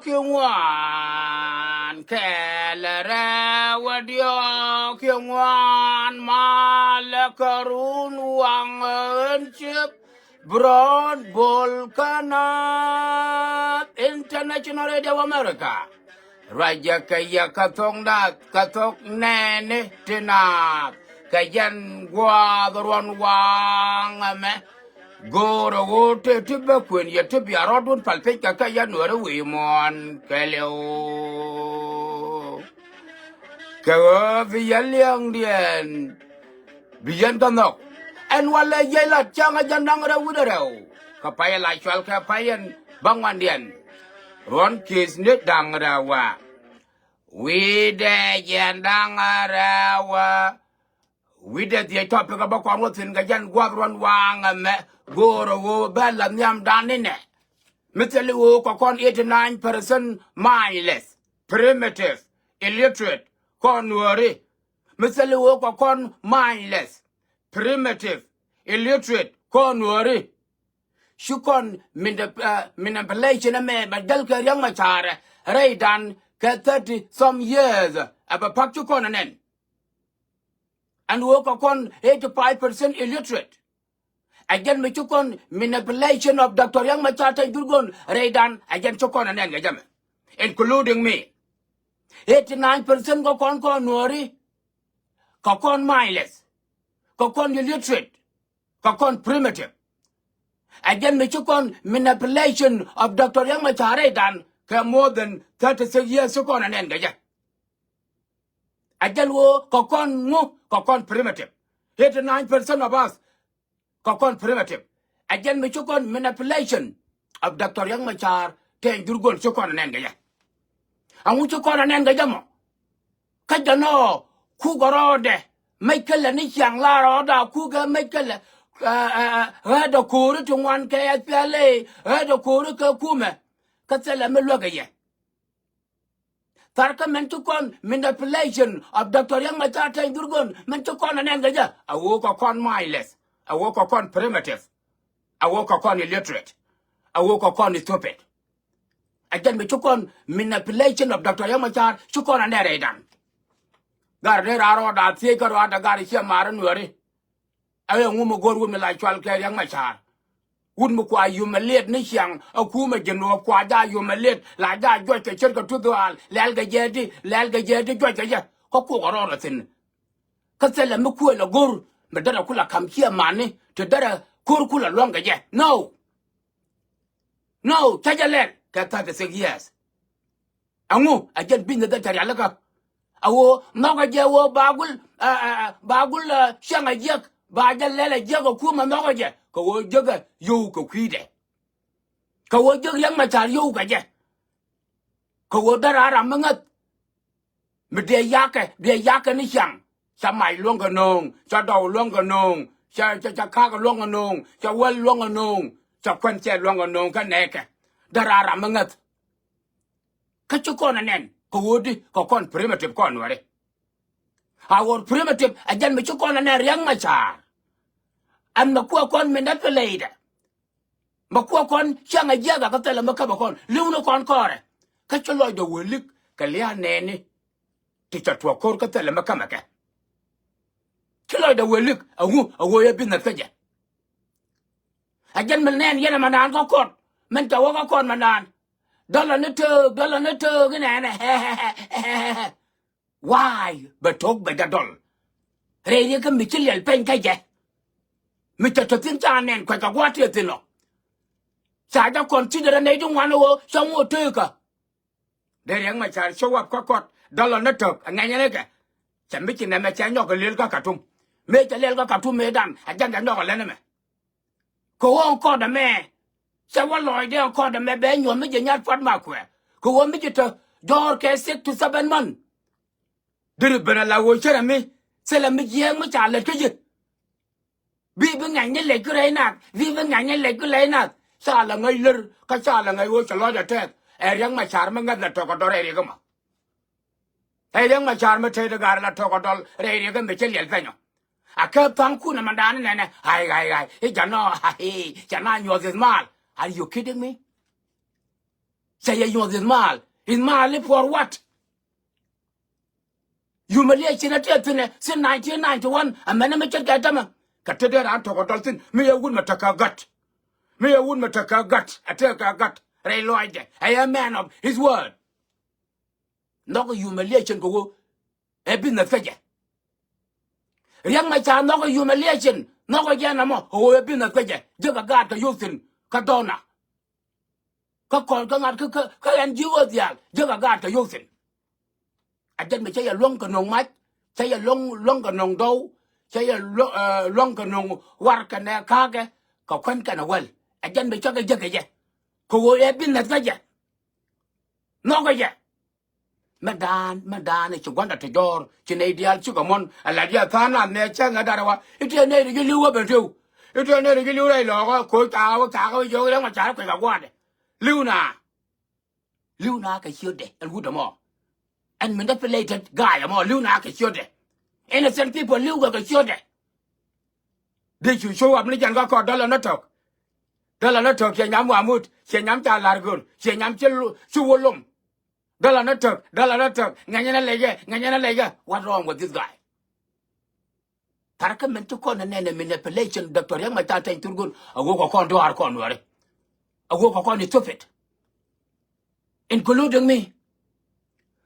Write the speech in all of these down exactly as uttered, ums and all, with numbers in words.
Ki ŋuan kɛɛl rɛw diɔ̱k ki ŋuan malɛ kɛ run waŋ ɛn cip Brown Bol kä Naath International Radio America. Ruacɛ kɛ yɛ kä thok Naath kä thok nɛɛni ti Naath kɛ jɛn gua̱a̱th ruɔ̱n waŋ ɛmɛ. Go̱o̱rä ɣöö tëë ti bä kuën yɛ ti bia rɔɔdun pal piny kɛ kɛ yɛ Nuääri wi̱i̱ muɔ̱ɔ̱n kɛɛliw. Kɛ ɣöö bi yɛn liɛŋdiɛn bi yɛn kä nhɔk. Ɛn walɛ jiɛc lat cäŋ ɛ jɛn da̱ŋ rɛw wi̱cdɛ rɛw kɛ pay ɛ la cual kɛ pay ɛn bäŋuandiɛn. Ruɔ̱n ki̱th ni da̱ŋ rɛw wa wi̱cdɛ jɛn da̱ŋ rɛw wa. Wi̱cdɛ dhiec topic ɛ bä kɔn wä thi̱n kɛ jɛn gua̱th ruɔ̱n waŋ ɛmɛ. Go̱o̱rä ɣöö bä la nhiamdan ni nɛ. Mi thil i̱ ɣöö kɛ kɔn eighty nine percent mindless, primitive, illiterate kɔn Nuääri. Mi thil i̱ ɣöö kɛ kɔn mindless, primitive, illiterate kɔn Nuääri. Ci kɔn manip-, uh, manipulation ɛmɛ bɛ jäl kɛ Riɛk Macar rɛydan kɛ thirty some years ɛ bɛ pa̱k ci kɔn ɛ nɛn. Ɛn ɣöö kɛ kɔn eighty five percent illiterate. Ɛ jɛn mi ci kɔn manipulation of Doctor Riɛk Macar Teny Dhurgon rɛydan ɛ jɛn ci kɔn ɛ nɛn kɛ jɛ mɛ, including me. Eighty nine percent kɛ kɔn kɔn Nuääri kɛ kɔn mindless, kɛ kɔn illiterate, kɛ kɔn primitive. Ɛ jɛn mi ci kɔn manipulation of Doctor Riɛk Macar rɛydan kɛ more than thirty six years ci kɔn ɛ nɛn kɛ jɛ. Ɛ jɛn ɣöö kɛ kɔn ŋu, kɛ kɔn primitive. Eighty nine percent of us kɛ kɔn primitive. Ɛ jɛn mi ci kɔn manipulation of Doctor Riɛk Macar Teny Dhurgon ci kɔn ɛ nɛn kɛ jɛ. Ɛŋu ci kɔn ɛ nɛn kɛ jɛ mɔ? Kä jɛ nɔ kukɛ rɔɔdɛ mec kälɛ ni ciaŋ la rɔɔdɛ kukɛ mec kälɛ, ɛ, ɛ, ɛ, ɣädɛ ko̱ri ti ŋuan kɛ ɛ pialɛ ɣädɛ ko̱ri kɛ kumɛ. Kä thilɛ mi luäk ɛ yɛ. Tharkä min ci kɔn manipulation of Doctor Riɛk Macar Teny Dhurgon min ci kɔn ɛ nɛn kɛ jɛ. A ɣöö kɛ kɔn mindless. A ɣöö kɛ kɔn primitive. A ɣöö kɛ kɔn illiterate. A ɣöö kɛ kɔn stupid. Ɛ jɛn mi ci kɔn manipulation of Doctor Riɛk Macar ci kɔn ɛ nɛn rɛydan. Gar dee raar rɔɔda thiec kä rɔɔda gar ciɛ mar Nuääri. Ɛ ŋu mi go̱o̱r wut mi la cual kɛ Riɛk Macar. Wut mi kua humiliate ni ciaŋ ɛ kumɛ ji̱n ɣöö kua ja humiliate la ja juɔc kɛ ce̱tkɛ tuth ɣaal lɛl kɛ jɛ di lɛl kɛ jɛ di juɔc kɛ jɛ. Kä kukɛ rɔɔdɛ thi̱n. Kä thilɛ mi kuël ɛ go̱r mi derɛ kulɛ ka̱m ciɛ mani ti derɛ ko̱r kulɛ luäŋ kɛ jɛ. No. No, cä jɛ lɛl kɛ thirty six years. Ɛŋu ɛ jɛn business ɛ tɛr yalikä. A ɣöö nhɔkɛ jɛ ɣöö ba gul, ɛ, ɛ, ɛ, ba gul, ɛ, ciɛŋ a jiäk ba jɛ lɛl a jiäk ɛ kumɛ nhɔkɛ jɛ. Kɛ ɣöö jiäkɛ yio̱w kɛ kui̱dɛ. Kɛ ɣöö jiäk Riɛk Macar yio̱w kɛ jɛ. Kɛ ɣöö dära ram mi ŋäth. Mi dee yakɛ, dee yakɛ ni ciaŋ. Ca mac luäŋ kɛ no̱o̱ŋ, ca dɔw luäŋ kɛ no̱o̱ŋ, ca, ca, ca ka̱a̱k luäŋ kɛ no̱o̱ŋ, ca wäl luäŋ kɛ no̱o̱ŋ, ca kuɛn cɛ luäŋ kɛ no̱o̱ŋ kä nɛɛkɛ. Dära ram mi ŋäth. Kä ci kɔn ɛ nɛn kɛ ɣöö di kɛ kɔn primitive kɔn Nuääri. A ɣöö primitive ɛ jɛn mi ci kɔn ɛ nɛn Riɛk Macar. Ɛn mɛ kuɛ kɔn manipulate. Mɛ kuɛ kɔn ciaŋ a jiäk a kä thilɛ mi kämɛ kɔn li̱w ni kɔn kɔrɛ. Kä ci lɔcdɛ wä lik kɛ lia̱a̱ nɛɛni. Ti ca tuɔɔk ko̱r kä thilɛ mi kämɛ kɛ. Ci lɔcdɛ wä lik a ŋu a ɣöö yɛ business kä jɛ. A jɛn mi nɛn yɛn ɛmɛ naan kä kɔn min ca wä kä kɔn mɛ naan. Dɔlɔ ni töök, dɔlɔ ni töök inɛnɛ. Why bɛ to̱k bɛ jɛ dɔl? Rɛy riɛk kä mi ci liɛl peny kä jɛ. Mi cɛ tɔ thi̱n ca nɛn kuec kɛ gua̱a̱th tëë thi̱n ɔ. Ca jɛ consider nɛy ti ŋuan ɣöö cä ŋo̱o̱ tëëkä. Dee Riɛk Macar show up kä kɔt dɔlɔ ni töök ɛ ŋɛnyɛ ni kɛ. Cɛ mi ci nɛmɛ cɛ nyɔk kɛ liɛl kä Katum. Mëë cɛ liɛl kä Katum mëëdan ɛ jɛn jɛ nyɔk ɛ lɛn ɛmɛ. Kɛ ɣöö ɛn kɔɔt ɛmɛ cɛ wä lɔɔcdɛ ɛn kɔɔt ɛmɛ bɛ nyuɔ̱th mi jɛ nyat pua̱t ma kuɛ. Kɛ ɣöö mi ci te jɔ̱ɔ̱r kɛ six to seven month. Deri ben ala ɣöö cärɛ mi thilɛ mi jiääk mi ca lät kä ji̱. Bi bi ŋa̱cni lɛc kä rɛy nath, bi bi ŋa̱cni lɛc kä rɛy nath. Ca la ŋäc lär kä ca la ŋäc ɣöö cɛ lɔc ɛ tɛth. Ɛ Riɛk Macar mi ŋäth la tɔk ɛ dɔr ɛ riɛk ɛmɔ. Ɛ Riɛk Macar mi tëë ti gaar la tɔk ɛ dɔl rɛy riɛk ɛmɛ cɛ liɛl pɛnyɔ. A kɛ tha̱a̱ŋ kun ɛmɛ da̱a̱n nɛnɛ. Ay, ay, ay. I̱ janɔ, ay, janɔ nyuɔth i̱th mal. Are you kidding me? Cɛ yɛ nyuɔth in mal, in mal i̱ puɔr wat. Humiliation a tëë thi̱n ɛ since nineteen ninety-one, a mɛn mi ce̱tkɛ tämɛ. Kɛ te dee raan tɔk ɔ dɔl thi̱n mi yɛ wut mɛ tekɛ gät. Mi yɛ wut mɛ tekɛ gät, a tekɛ gät rɛy lɔcdɛ, a yɛ man of his word. Nhɔk humiliation kɛ ɣöö ɛ business kä jɛ. Riɛk Machar nhɔk humiliation, nhɔk jɛ ɛn ɛmɔ, ɣöö ɛ business kä jɛ. Ji̱ kɛ gaat kɛ yio̱w thi̱n kä dhɔna. Kä kɔn kä ŋa̱t kä, kä, kä ɛn ji̱ ɣöö dhiaal, ji̱ kɛ gaat kɛ yio̱w thi̱n. A jɛn mi cä yɛ luäŋ kɛ no̱o̱ŋ mac, cä yɛ luäŋ, luäŋ kɛ no̱o̱ŋ dɔw, cä yɛ luäŋ, eh, luäŋ kɛ no̱o̱ŋ war kɛnɛ ka̱a̱kɛ, kɛ kuän kɛnɛ wäl. A jɛn mi cä kɛ jek kɛ jɛ. Kɛ ɣöö ɛ business kä jɛ. Nhɔk kɛ jɛ. Mɛ daan, mɛ daan, ci gua̱nda ti jɔ̱ɔ̱r, ci nɛy diaal cikɛ muɔ̱n, a la diaal tha̱a̱ŋ nath nɛ cäŋ ɛ darɛ wa. I̱ tëë nɛy ri ji̱ li̱w ɣä ben tiw. I̱ tëë nɛy ri ji̱ li̱w rɛy lɔɔkä, koc ta̱a̱ wä ta̱a̱ kä wä jiök Riɛk Machar kuec kɛ gua̱a̱dɛ. Li̱w na. Li̱w na kɛ ciötdɛ, ɛn wut ɛmɔ. Ɛn manipulated guy ɛmɔ, li̱w na kɛ ciötdɛ. Innocent people li̱w kɛ kɛ ciötdɛ. Dee cu show up ni jɛn kä kɔt dɔlɔ ni tɔk. Dɔlɔ ni tɔk, ciɛ nyam wamut, ciɛ nyam ca la̱r gör, ciɛ nyam ci lu-, ci wä lom. Dɔlɔ ni tök, dɔlɔ ni tök, ŋɛnyɛ ni lɛcɛ, ŋɛnyɛ ni lɛcɛ. What wrong with this guy? Tharkä min ti kɔn nɛnɛ manipulation, Doctor Riek Machar Teny Thurgood, a wok kɔn duaar kɔn wɛri. A wok kɔn stupid. Including me.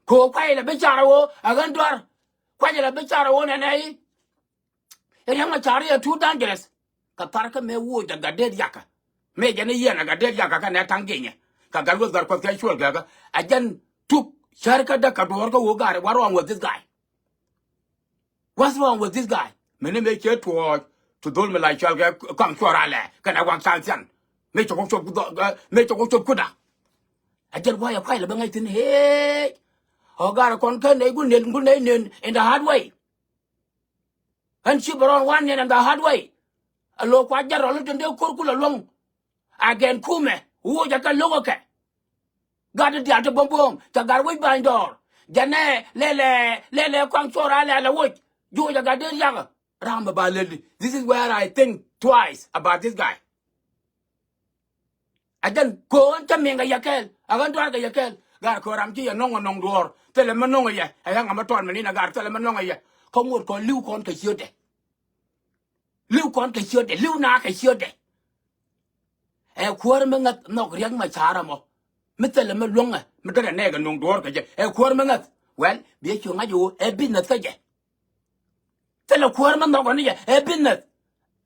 Ko kuay la bi car wo, a ɣän duaar. Kuay la bi car wo nɛnɛ i̱. Riɛk Machar ɛ too dangerous. Kɛ tharkä mëë woc a gat dee yakä. Mëë jɛn i̱ yɛn a gat dee yakä kɛnɛ ta̱ŋ jinyɛ. Kɛ gat wä dhɔr Kuɔth kɛ cuɔl gɛkä. A jɛn tuk cärkä däk kɛ duɔ̱ɔ̱r kä wä ga̱r, what wrong with this guy? What's wrong with this guy? Mini mëë cɛ tuɔɔc. Tu dhol mi la cual kɛ kɔaŋ cuɔr alɛ kɛnɛ waŋ can thian. Mëë cɛ kɔ cop, mëë cɛ kɔ cop kuda. A jɛn wä yɛ kuay lɛ bä ŋäc thi̱n, hey. Ɔ ga̱r kɔn kä nɛy gun nɛn, gun nɛy nɛn in the hard way. Ɣän ci bɛ rɔɔn wan niɛn ɛn the hard way. A lo̱o̱k kua jɛn rɔl i̱ tin dee ko̱r kulɛ luäŋ. A gɛn kumɛ woc a kɛ lo̱k ɛ kɛ. Gat i̱ diaal ti buɔ̱m buɔ̱ɔ̱m ca gat wec ba̱ny dɔɔr. Jɛn ɛ lɛlɛ, lɛlɛ kɔaŋ cuɔr a lɛlɛ woc. Juɔc a gat dee riakä. Ram ɛ ba lɛli. This is where I think twice about this guy. A jɛn ko̱o̱n cä mi̱ŋ kɛ yɛ kɛɛl, a ɣän duaar kɛ yɛ kɛɛl. Gaar ko̱o̱n ram ci yɛ nɔŋ ɛ nɔŋ duɔ̱ɔ̱r, thilɛ mi nɔŋ ɛ yɛ, ɛ yɛ ŋa mi tɔɔt mi ni̱n ɛ gaar, thilɛ mi nɔŋ ɛ yɛ. Kä ŋot kɔn li̱w kɔn kɛ ciötdɛ. Li̱w kɔn kɛ ciötdɛ, li̱w na kɛ ciötdɛ. Ɛ kuäär mi ŋäth nhɔk Riɛk Machar ɛmɔ. Mi thilɛ mi luäŋɛ, mi derɛ nɛɛkɛ nɔŋ duɔ̱ɔ̱r kɛ jɛ. Ɛ kuäär mi ŋäth. Well, biɛ cu ŋa̱c ɛ ɣöö ɛ business kä jɛ. Thilɛ kuäär mi nhɔk ɔ ni jɛ ɛ business.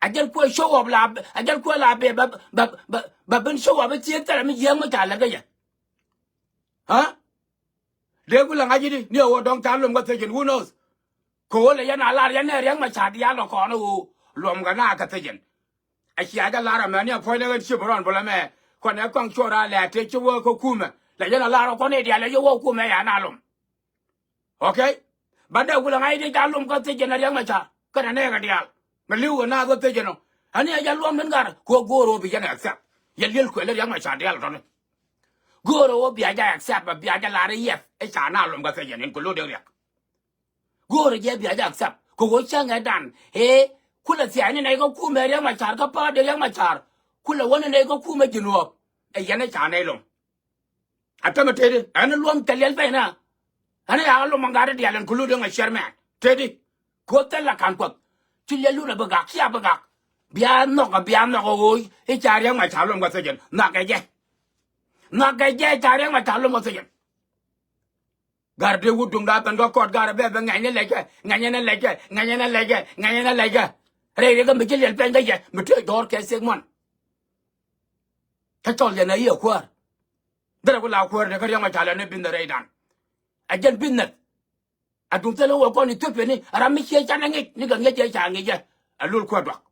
A jɛn kuɛ show up la, a jɛn kuɛ la bɛ, bɛ, bɛ, bɛ, bɛ ben show up i̱ thieek thilɛ mi jiääk mi ca lɛk kä jɛ. Ɣä? Dee ku lɛ ŋa̱c i̱di ni ɛ ɣöö dɔ̱ŋ ca lom kä thiecin, who knows? Kɛ ɣöö lɛ yɛn a lar yɛn ɛ Riɛk Machar diaal lɔ kɔn ɛ ɣöö lom kɛ na kä thiecin. A cia jɛ lar ɛmɛ ni ɛ puɔ̱ny ni ɣän ci bi rɔn bulɛ mɛ. Kɔn ɛ kɔaŋ cuɔr a lɛ a tëë ci wä kä kumɛ. Lɛ yɛn a lar ɛ kɔn i̱ diaal ɛ yɛ wä kumɛ ya na lom. Okay? Bä dee wulɛ ŋa̱c dee ca lom kä thiecin ɛ Riɛk Machar kɛnɛ nɛɛkɛ diaal. Mɛ li̱w kɛ naath kä thiecin ɔ. Ani ɛ jɛ luɔm min gat kuɔ go̱o̱r ɣöö bi yɛn accept. Yɛ liel kuɛl ɛ Riɛk Machar diaal tɔni. Go̱o̱r ɣöö bia jɛ accept, bia jɛ lar i̱ yes, i̱ ca na lom kä thiecin, including Riɛk. Go̱o̱r ɛ jɛ bia jɛ accept kɛ ɣöö cäŋ ɛ dan ëë kulɛ thia̱a̱c ni nɛy kä kumɛ Riɛk Machar kä pa̱a̱t di Riɛk Machar. Kulɛ wä ni nɛy kä kumɛ Jinub. Ɛ yɛn i̱ ca nɛy lom. A tämɛ tëëdi ɛn luɔm tɛ liɛl pɛy na. Ɛn ɛ ya lom ɛ gat i̱ diaal ɛn kulu dee ŋɛ chairman tëëdi. Kuoth thil la ka̱n Kuɔth. Ci liɛl lun ɛ bi gak, cia bi gak. Bia nhɔk ɛ, bia nhɔk ɛ ɣöö i̱ ca Riɛk Machar lom kä thiecin. Nhɔk ɛ jɛ. Nhɔk ɛ jɛ ca Riɛk Machar lom kä thiecin. Gar dee wut duŋda ben kä kɔt gar bɛ bɛ ŋɛny ni lɛcɛ, ŋɛny ni lɛcɛ, ŋɛny ni lɛcɛ, ŋɛny ni lɛcɛ. Rɛy rɛy kä mi ci liɛl pɛny kä jɛ mi tëë jɔ̱ɔ̱r kɛ thiek muɔ̱n. Kä cɔl jɛ nɛ i̱ ɛ kuäär. Derɛ ku la kuäär ni kä Riɛk Machar lɛ ni business rɛydan. A jɛn business. A duŋ thilɛ wä kɔn Ethiopia ni a ram mi ciɛ canɛ ŋic ni kɛ ŋic jɛ ca ŋic jɛ. A lul kuäär duak.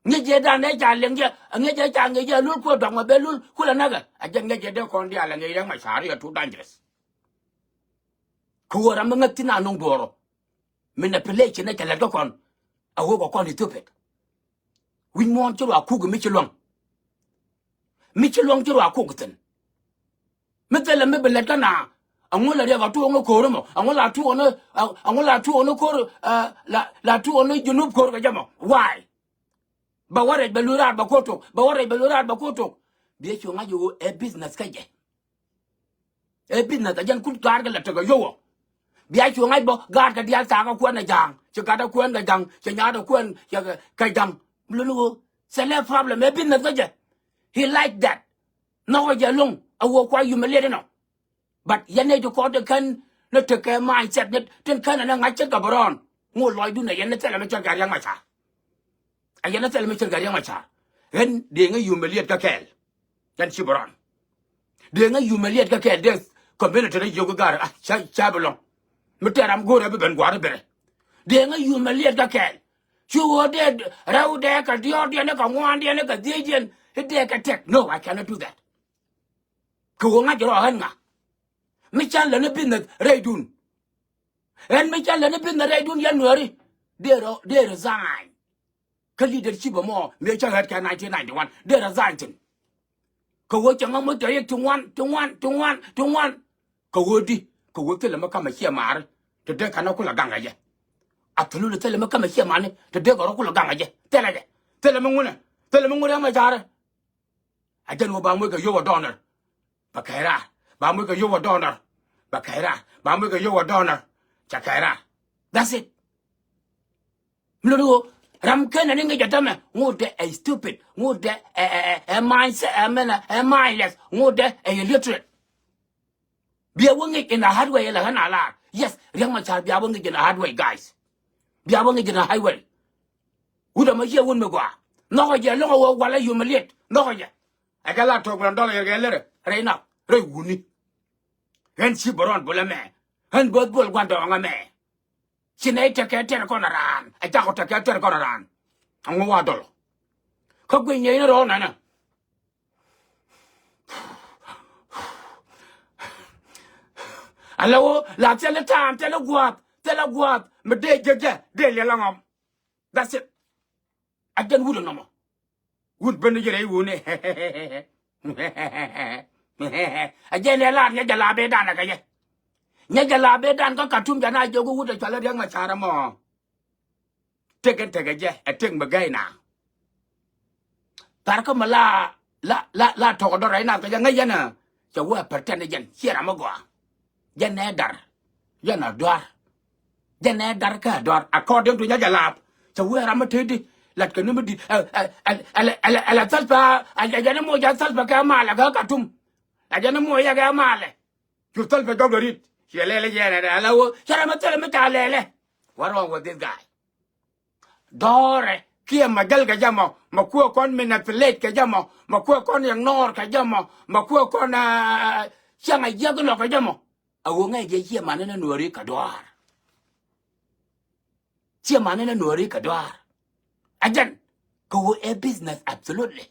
Ŋic jɛ dan ɛ ca liŋ jɛ, a ŋic jɛ ca ŋic jɛ a lul kuäär duak mɛ ben lul kulɛ näkɛ. A jɛn ŋic jɛ dee kɔn diaal a ŋic Riɛk Machar i̱ a too dangerous. Kɛ ɣöö ram mi ŋäth thi̱n a nɔŋ duɔ̱ɔ̱r ɔ. Manipulation ɛ cɛ lɛt kä kɔn. A ɣöö kɛ kɔn Ethiopia. Wi̱c muɔ̱ɔ̱n ci ruaak kuk mi ci luäŋ. Mi ci luäŋ ci ruaak kuk thi̱n. Mi thilɛ mi bi lɛt kä na. Aŋu la Riɛk a tuɔɔŋ ɛ ko̱r ɛmɔ. Aŋu la tuɔɔŋ ɛ, aŋu la tuɔɔŋ ɛ ko̱r, eh, la, la tuɔɔŋ ɛ Junub ko̱r kɛ jɛ mɔ. Why? Bɛ wä rɛc bɛ luth raar bɛ ko̱r tok. Bɛ wä rɛc bɛ luth raar bɛ ko̱r tok. Biɛ cu ŋa̱c ɣöö ɛ business kä jɛ. Ɛ business a jɛn kun gaar kɛ la tekɛ yowɔ. Bia cu ŋa̱c bä gaar kɛ diaal thakä kuɛn ɛ ja̱a̱ŋ. Ci gat ɛ kuɛn kɛ ja̱ŋ. Ci nyaat ɛ kuɛn kɛ ja̱ŋ. Luni ɣöö thilɛ problem ɛ business kä jɛ. He like that. Nhɔkɛ jɛ loŋ a wä kua humiliate inɔ. But yɛn nɛy ti kɔn ti kän ni tekɛ mindset ni tin kän ni ŋa̱c ce̱tkɛ bɛ rɔɔn. Ŋot lɔcdun ɛ yɛn ni thilɛ mi ce̱tkɛ Riɛk Macar. Ɛ yɛn ni thilɛ mi ce̱tkɛ Riɛk Macar. Ɣän dee ŋä humiliate kä kɛɛl. Yɛn ci bɛ rɔɔn. Dee ŋä humiliate kä kɛɛl dee community ni jiök i̱ ga̱r a ca ca bi lɔŋ. Mi tɛɛr ram go̱o̱rɛ bi ben gua̱a̱r i̱ berɛ. Dee ŋä humiliate kä kɛɛl. Cu ɣöö dee rɛwdɛ kɛ diɔ̱ɔ̱rdiɛn ni kɛ ŋuaandiɛn ni kɛ dhiecdiɛn i̱ dee kɛ tɛk. No, I cannot do that. Kɛ ɣöö ŋa̱c rɔ ɣän ŋa. Mi can lä ni business rɛydun. Ɣän mi can lä ni business rɛydun yɛn nuääri. Dee rɔ dee resign. Kä leadership ɛmɔ mëë cä ɣät kɛ nineteen ninety-one dee resign thi̱n. Kɛ ɣöö cɛ ŋä moc tɔ yik ti ŋuan ti ŋuan ti ŋuan ti ŋuan. Kɛ ɣöö di kɛ ɣöö thilɛ mi kamɛ ciɛ maari. Te dee kɛn ɛ kulɛ gaŋ kɛ jɛ. Absolutely thilɛ mi kamɛ ciɛ mani te dee kɛ rɔ kulɛ gaŋ kɛ jɛ. Thilɛ jɛ. Thilɛ mi ŋunɛ. Thilɛ mi ŋunɛ ɛmɛ caari. A jɛn ɣöö ba moc kɛ yio̱w ɛ dɔɔnɛr. Bɛ kɛy raar. Ba moc kɛ yio̱w ɛ dɔɔnɛr. Bɛ kɛy raar. Ba moc kɛ yio̱w ɛ dɔɔnɛr. Cɛ kɛy raar. That's it. Mi lot i̱ ɣöö ram kenɛ ni ŋi̱c ɛ tämɛ ŋot dee ɛ stupid ŋot dee ɛ ɛ ɛ mindset ɛ mɛnɛ ɛ mindless ŋot dee ɛ illiterate. Bia wä ŋi̱c in a hard way ilɛ ɣän a lar. Yes, Riɛk Macar bia wä ŋi̱c in a hard way, guys. Bia wä ŋi̱c in a hard way. Wut ɛmɔ ciɛ wut mi gɔaa. Nhɔkɛ jɛ lo̱ŋ a wä walɛ humiliate. Nhɔkɛ jɛ. Ɛ kɛ la tok rɔn dɔl yɛr kɛ lärɛ rɛy nath rɛy wuni. Ɣän ci bä rɔn bulɛ mɛ. Ɣän bä dhol gua̱n dɔɔŋä mɛ. Ci nɛy tekɛ tɛr kɔn a raan ɛ cakɔ tekɛ tɛr kɔn a raan. Ɛŋu wa dɔl. Kä guic nyɛy ni rɔɔn ɛnɛ. Ala ɣöö la thilɛ ta̱a̱m thilɛ gua̱a̱th thilɛ gua̱a̱th mi dee jek jɛ dee liɛl ɛŋɔm. That's it. A jɛn wut ɛnɔmɔ. Wut ben ni jɛ rɛy wuni. A jɛn ɛ lar nyɛ jɛ la bee dan ɛ kɛ jɛ. Nyɛ jɛ la bee dan kä Katum jɛ na jɛ wut ɛ cɔal ɛ Riɛk Macar ɛmɔ. Tëk in tekɛ jɛ ɛ tëk mi gäy na. Thar kä mi la la la la tɔk dɔr rɛy nath kɛ jɛ ŋäc yɛn ɛ cɛ wee pretend jɛn ciɛ ram mi gɔaa. Jɛn ɛ dar. Jɛn ɛ duar. Jɛn ɛ dar kä ɛ duar according to nyɛ jɛ laap. Cɛ wee ram mi tëëdi lat kɛ ni mi di ɛ ɛ ɛ ɛ ɛ thɛl pɛ ɛ jɛn ɛ moc ɛ thɛl pɛ kɛ malɛ kɛ Katum. Ɛ jɛn ɛ moc ɛ kɛ malɛ. Cu thil pɛ jɔk dɔ rit. Ciɛ lɛlɛ jɛn ɛ ala wä cɛ rɛ mɛ thil mi ca lɛlɛ. What wrong with this guy? Dɔɔrɛ kiɛ mɛ jäl kɛ jɛ mɔ mɛ kuɛ kɔn manipulate kɛ jɛ mɔ mɛ kuɛ kɔn ignore kɛ jɛ mɔ mɛ kuɛ kɔn ciɛŋ a jiäk lɔ kɛ jɛ mɔ. A wä ŋäc jɛ ciɛ man ni nuɔri kɛ dɔɔr. Ciɛ man ni nuɔri kɛ dɔaar. A jɛn kɛ ɣöö ɛ business absolutely.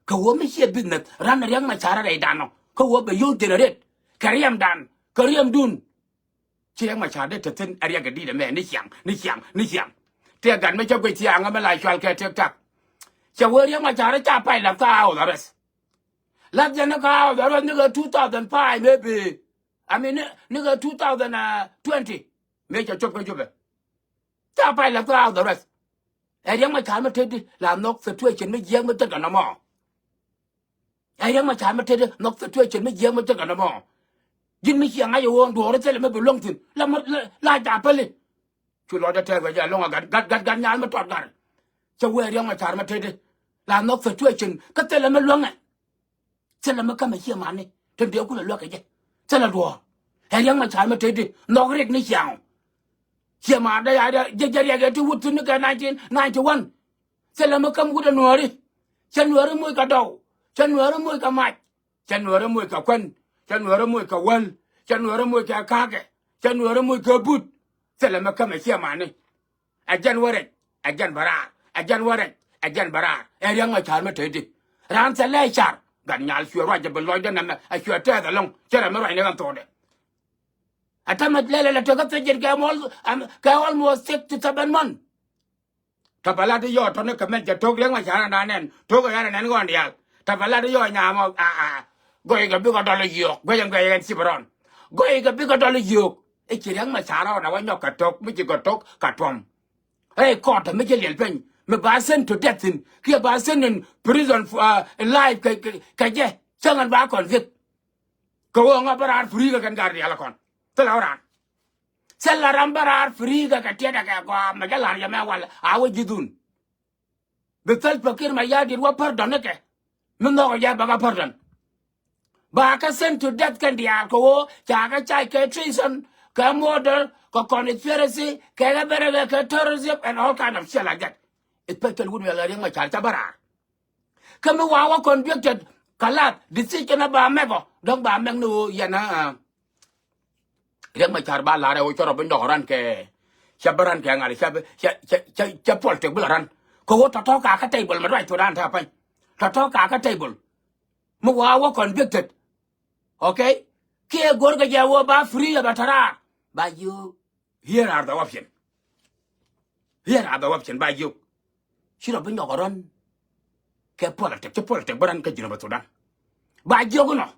Kɛ ɣöö mi ciɛ business ran Riɛk Macar rɛydan ɔ kɛ ɣöö bɛ yio̱w generate kɛ riɛmdan kɛ riɛmdun. Ci Riɛk Macar dee te thi̱n ɛ Riɛk kɛ di̱t ɛmɛ ni ciaŋ ni ciaŋ ni ciaŋ. Tëë gat mi cä guic thiaŋä mi la cual kɛ TikTok. Cɛ wee Riɛk Macar ca pay lath kä house arrest. Lath jɛ ni kä house arrest ni kɛ two thousand five maybe. I mean ni kɛ two thousand twenty. Mëë cɛ cop kä Jubɛ. Ca pay lath kä house arrest. Ɛ Riɛk Macar mi tëëdi la nhɔk situation mi jiääk mi thil kɛ nɔmɔ. Ɛ Riɛk Macar mi tëëdi nhɔk situation mi jiääk mi thil kɛ nɔmɔ. Ji̱n mi ciɛ ŋa̱c ɛ ɣöö duɔ̱ɔ̱r thilɛ mi bi luäŋ thi̱n la mi la ja̱ päli. Cu lɔcdä tɛɛr wec jɛ ɛlɔ̱ŋ ɛ gat gat gat gat nyaal mi tuɔt gat. Cɛ wee Riɛk Macar mi tëëdi la nhɔk situation kä thilɛ mi luäŋɛ. Thilɛ mi kämɛ ciɛ mani tin dee kulɛ luäk kɛ jɛ. Thilɛ duɔ̱ɔ̱r. Ɛ Riɛk Macar mi tëëdi nhɔk rik ni ciaŋ. Ciɛ mani dee ya jɛ jɛ riɛk ɛ ti wut thi̱n ni kɛ nineteen ninety one. Thilɛ mi käm wut ɛ nuääri. Cɛ nuääri moc kɛ dɔw. Cɛ nuääri moc kɛ mac. Cɛ nuääri moc kɛ kuän. Cɛ nuääri moc kɛ wäl. Cɛ nuääri moc kɛ ka̱kɛ. Cɛ nuääri moc kɛ but. Thilɛ mi kämɛ ciɛ mani. Ɛ jɛn wä rɛc ɛ jɛn bä raar ɛ jɛn wä rɛc ɛ jɛn bä raar. Ɛ Riɛk Macar mi tëëdi raan thilɛ car. Gat nyal cuɛ ruac jɛ bi lɔcdä nɛmɛ ɛ cuɛ tɛɛth ɛlɔ̱ŋ cɛ rɛ mi ruacni kɛn thokdɛ. Ɛ tämɛ lɛlɛ lɛ tekä thiec jɛn kɛ mɔl kɛ almost six to seven month. Tɔ bɛ lat i̱ yɔɔt tɔni kɛ mɛn cɛ to̱k Riɛk Macar ɛn anɛn to̱k ɛ yɛn ɛnɛn ɣɔn diaal. Tɔ bɛ lat i̱ yɔɔt nyamɔ aa aa. Gɔy kɛ bikɛ dɔl i̱ yio̱o̱k guecɛ guecɛ kɛn cip rɔn. Gɔy kɛ bikɛ dɔl i̱ yio̱o̱k. I̱ ci Riɛk Macar rɔɔdɛ wä nyɔk kɛ to̱k mi ci kɛ to̱k kɛ tuɔ̱m. Ɛ kɔɔt mi ci liɛl peny mi ba send to death in kiɛ ba send in prison for life kɛ kɛ jɛ cäŋ ɛn ba convict. Kɛ ɣöö ŋa bä raar free kɛ kɛn gaat diaal kɔn. Thilɛ ɣöö raan. Thilɛ ram bä raar free kɛ kɛ tiɛt ɛ kɛ gɔaa mɛ jɛ la̱r yɛ mɛ wal a wä ji̱thun. Bi Salva Kiir Mayardit wä pardon ni kɛ. Mi nhɔkɛ jɛ bä kɛ pardon. Ba kɛ send to death kɛn diaal kɛ ɣöö ca kɛ charge kɛ treason, kɛ murder, kɛ conspiracy, kɛ kɛ bɛrɛ kɛ terrorism and all kind of shit like that. Especially wut mi la Riek Machar ca bä raar. Kä mi wa wä convicted, kɛ lath decision a ba mɛk ɔ dɔ̱ŋ ba mɛk ni ɣöö yɛn a Riek Machar ba la̱r ɛ ɣöö cä rɔ bi nyɔk ran kɛ, cä bi ran kɛ ŋa̱l, cä bi, cä, cä, cä, cä politic bi la ran. Kɛ ɣöö tɔ̱tɔ̱ ka kä table mi ruac Sudan ta̱a̱ pa̱ny. Tɔ̱tɔ̱ ka kä table. Mi wa wä convicted. Okay? Kiɛ go̱r kɛ jɛ ɣöö ba free ɛ bɛ tɔ̱ raar. Ba jiök, here are the option. Here are the option, ba jiök. Ci rɔ bi nyɔk ɛ ran kɛ politic, ci politic bi ran kä Jinub Sudan. Ba jiök inɔ.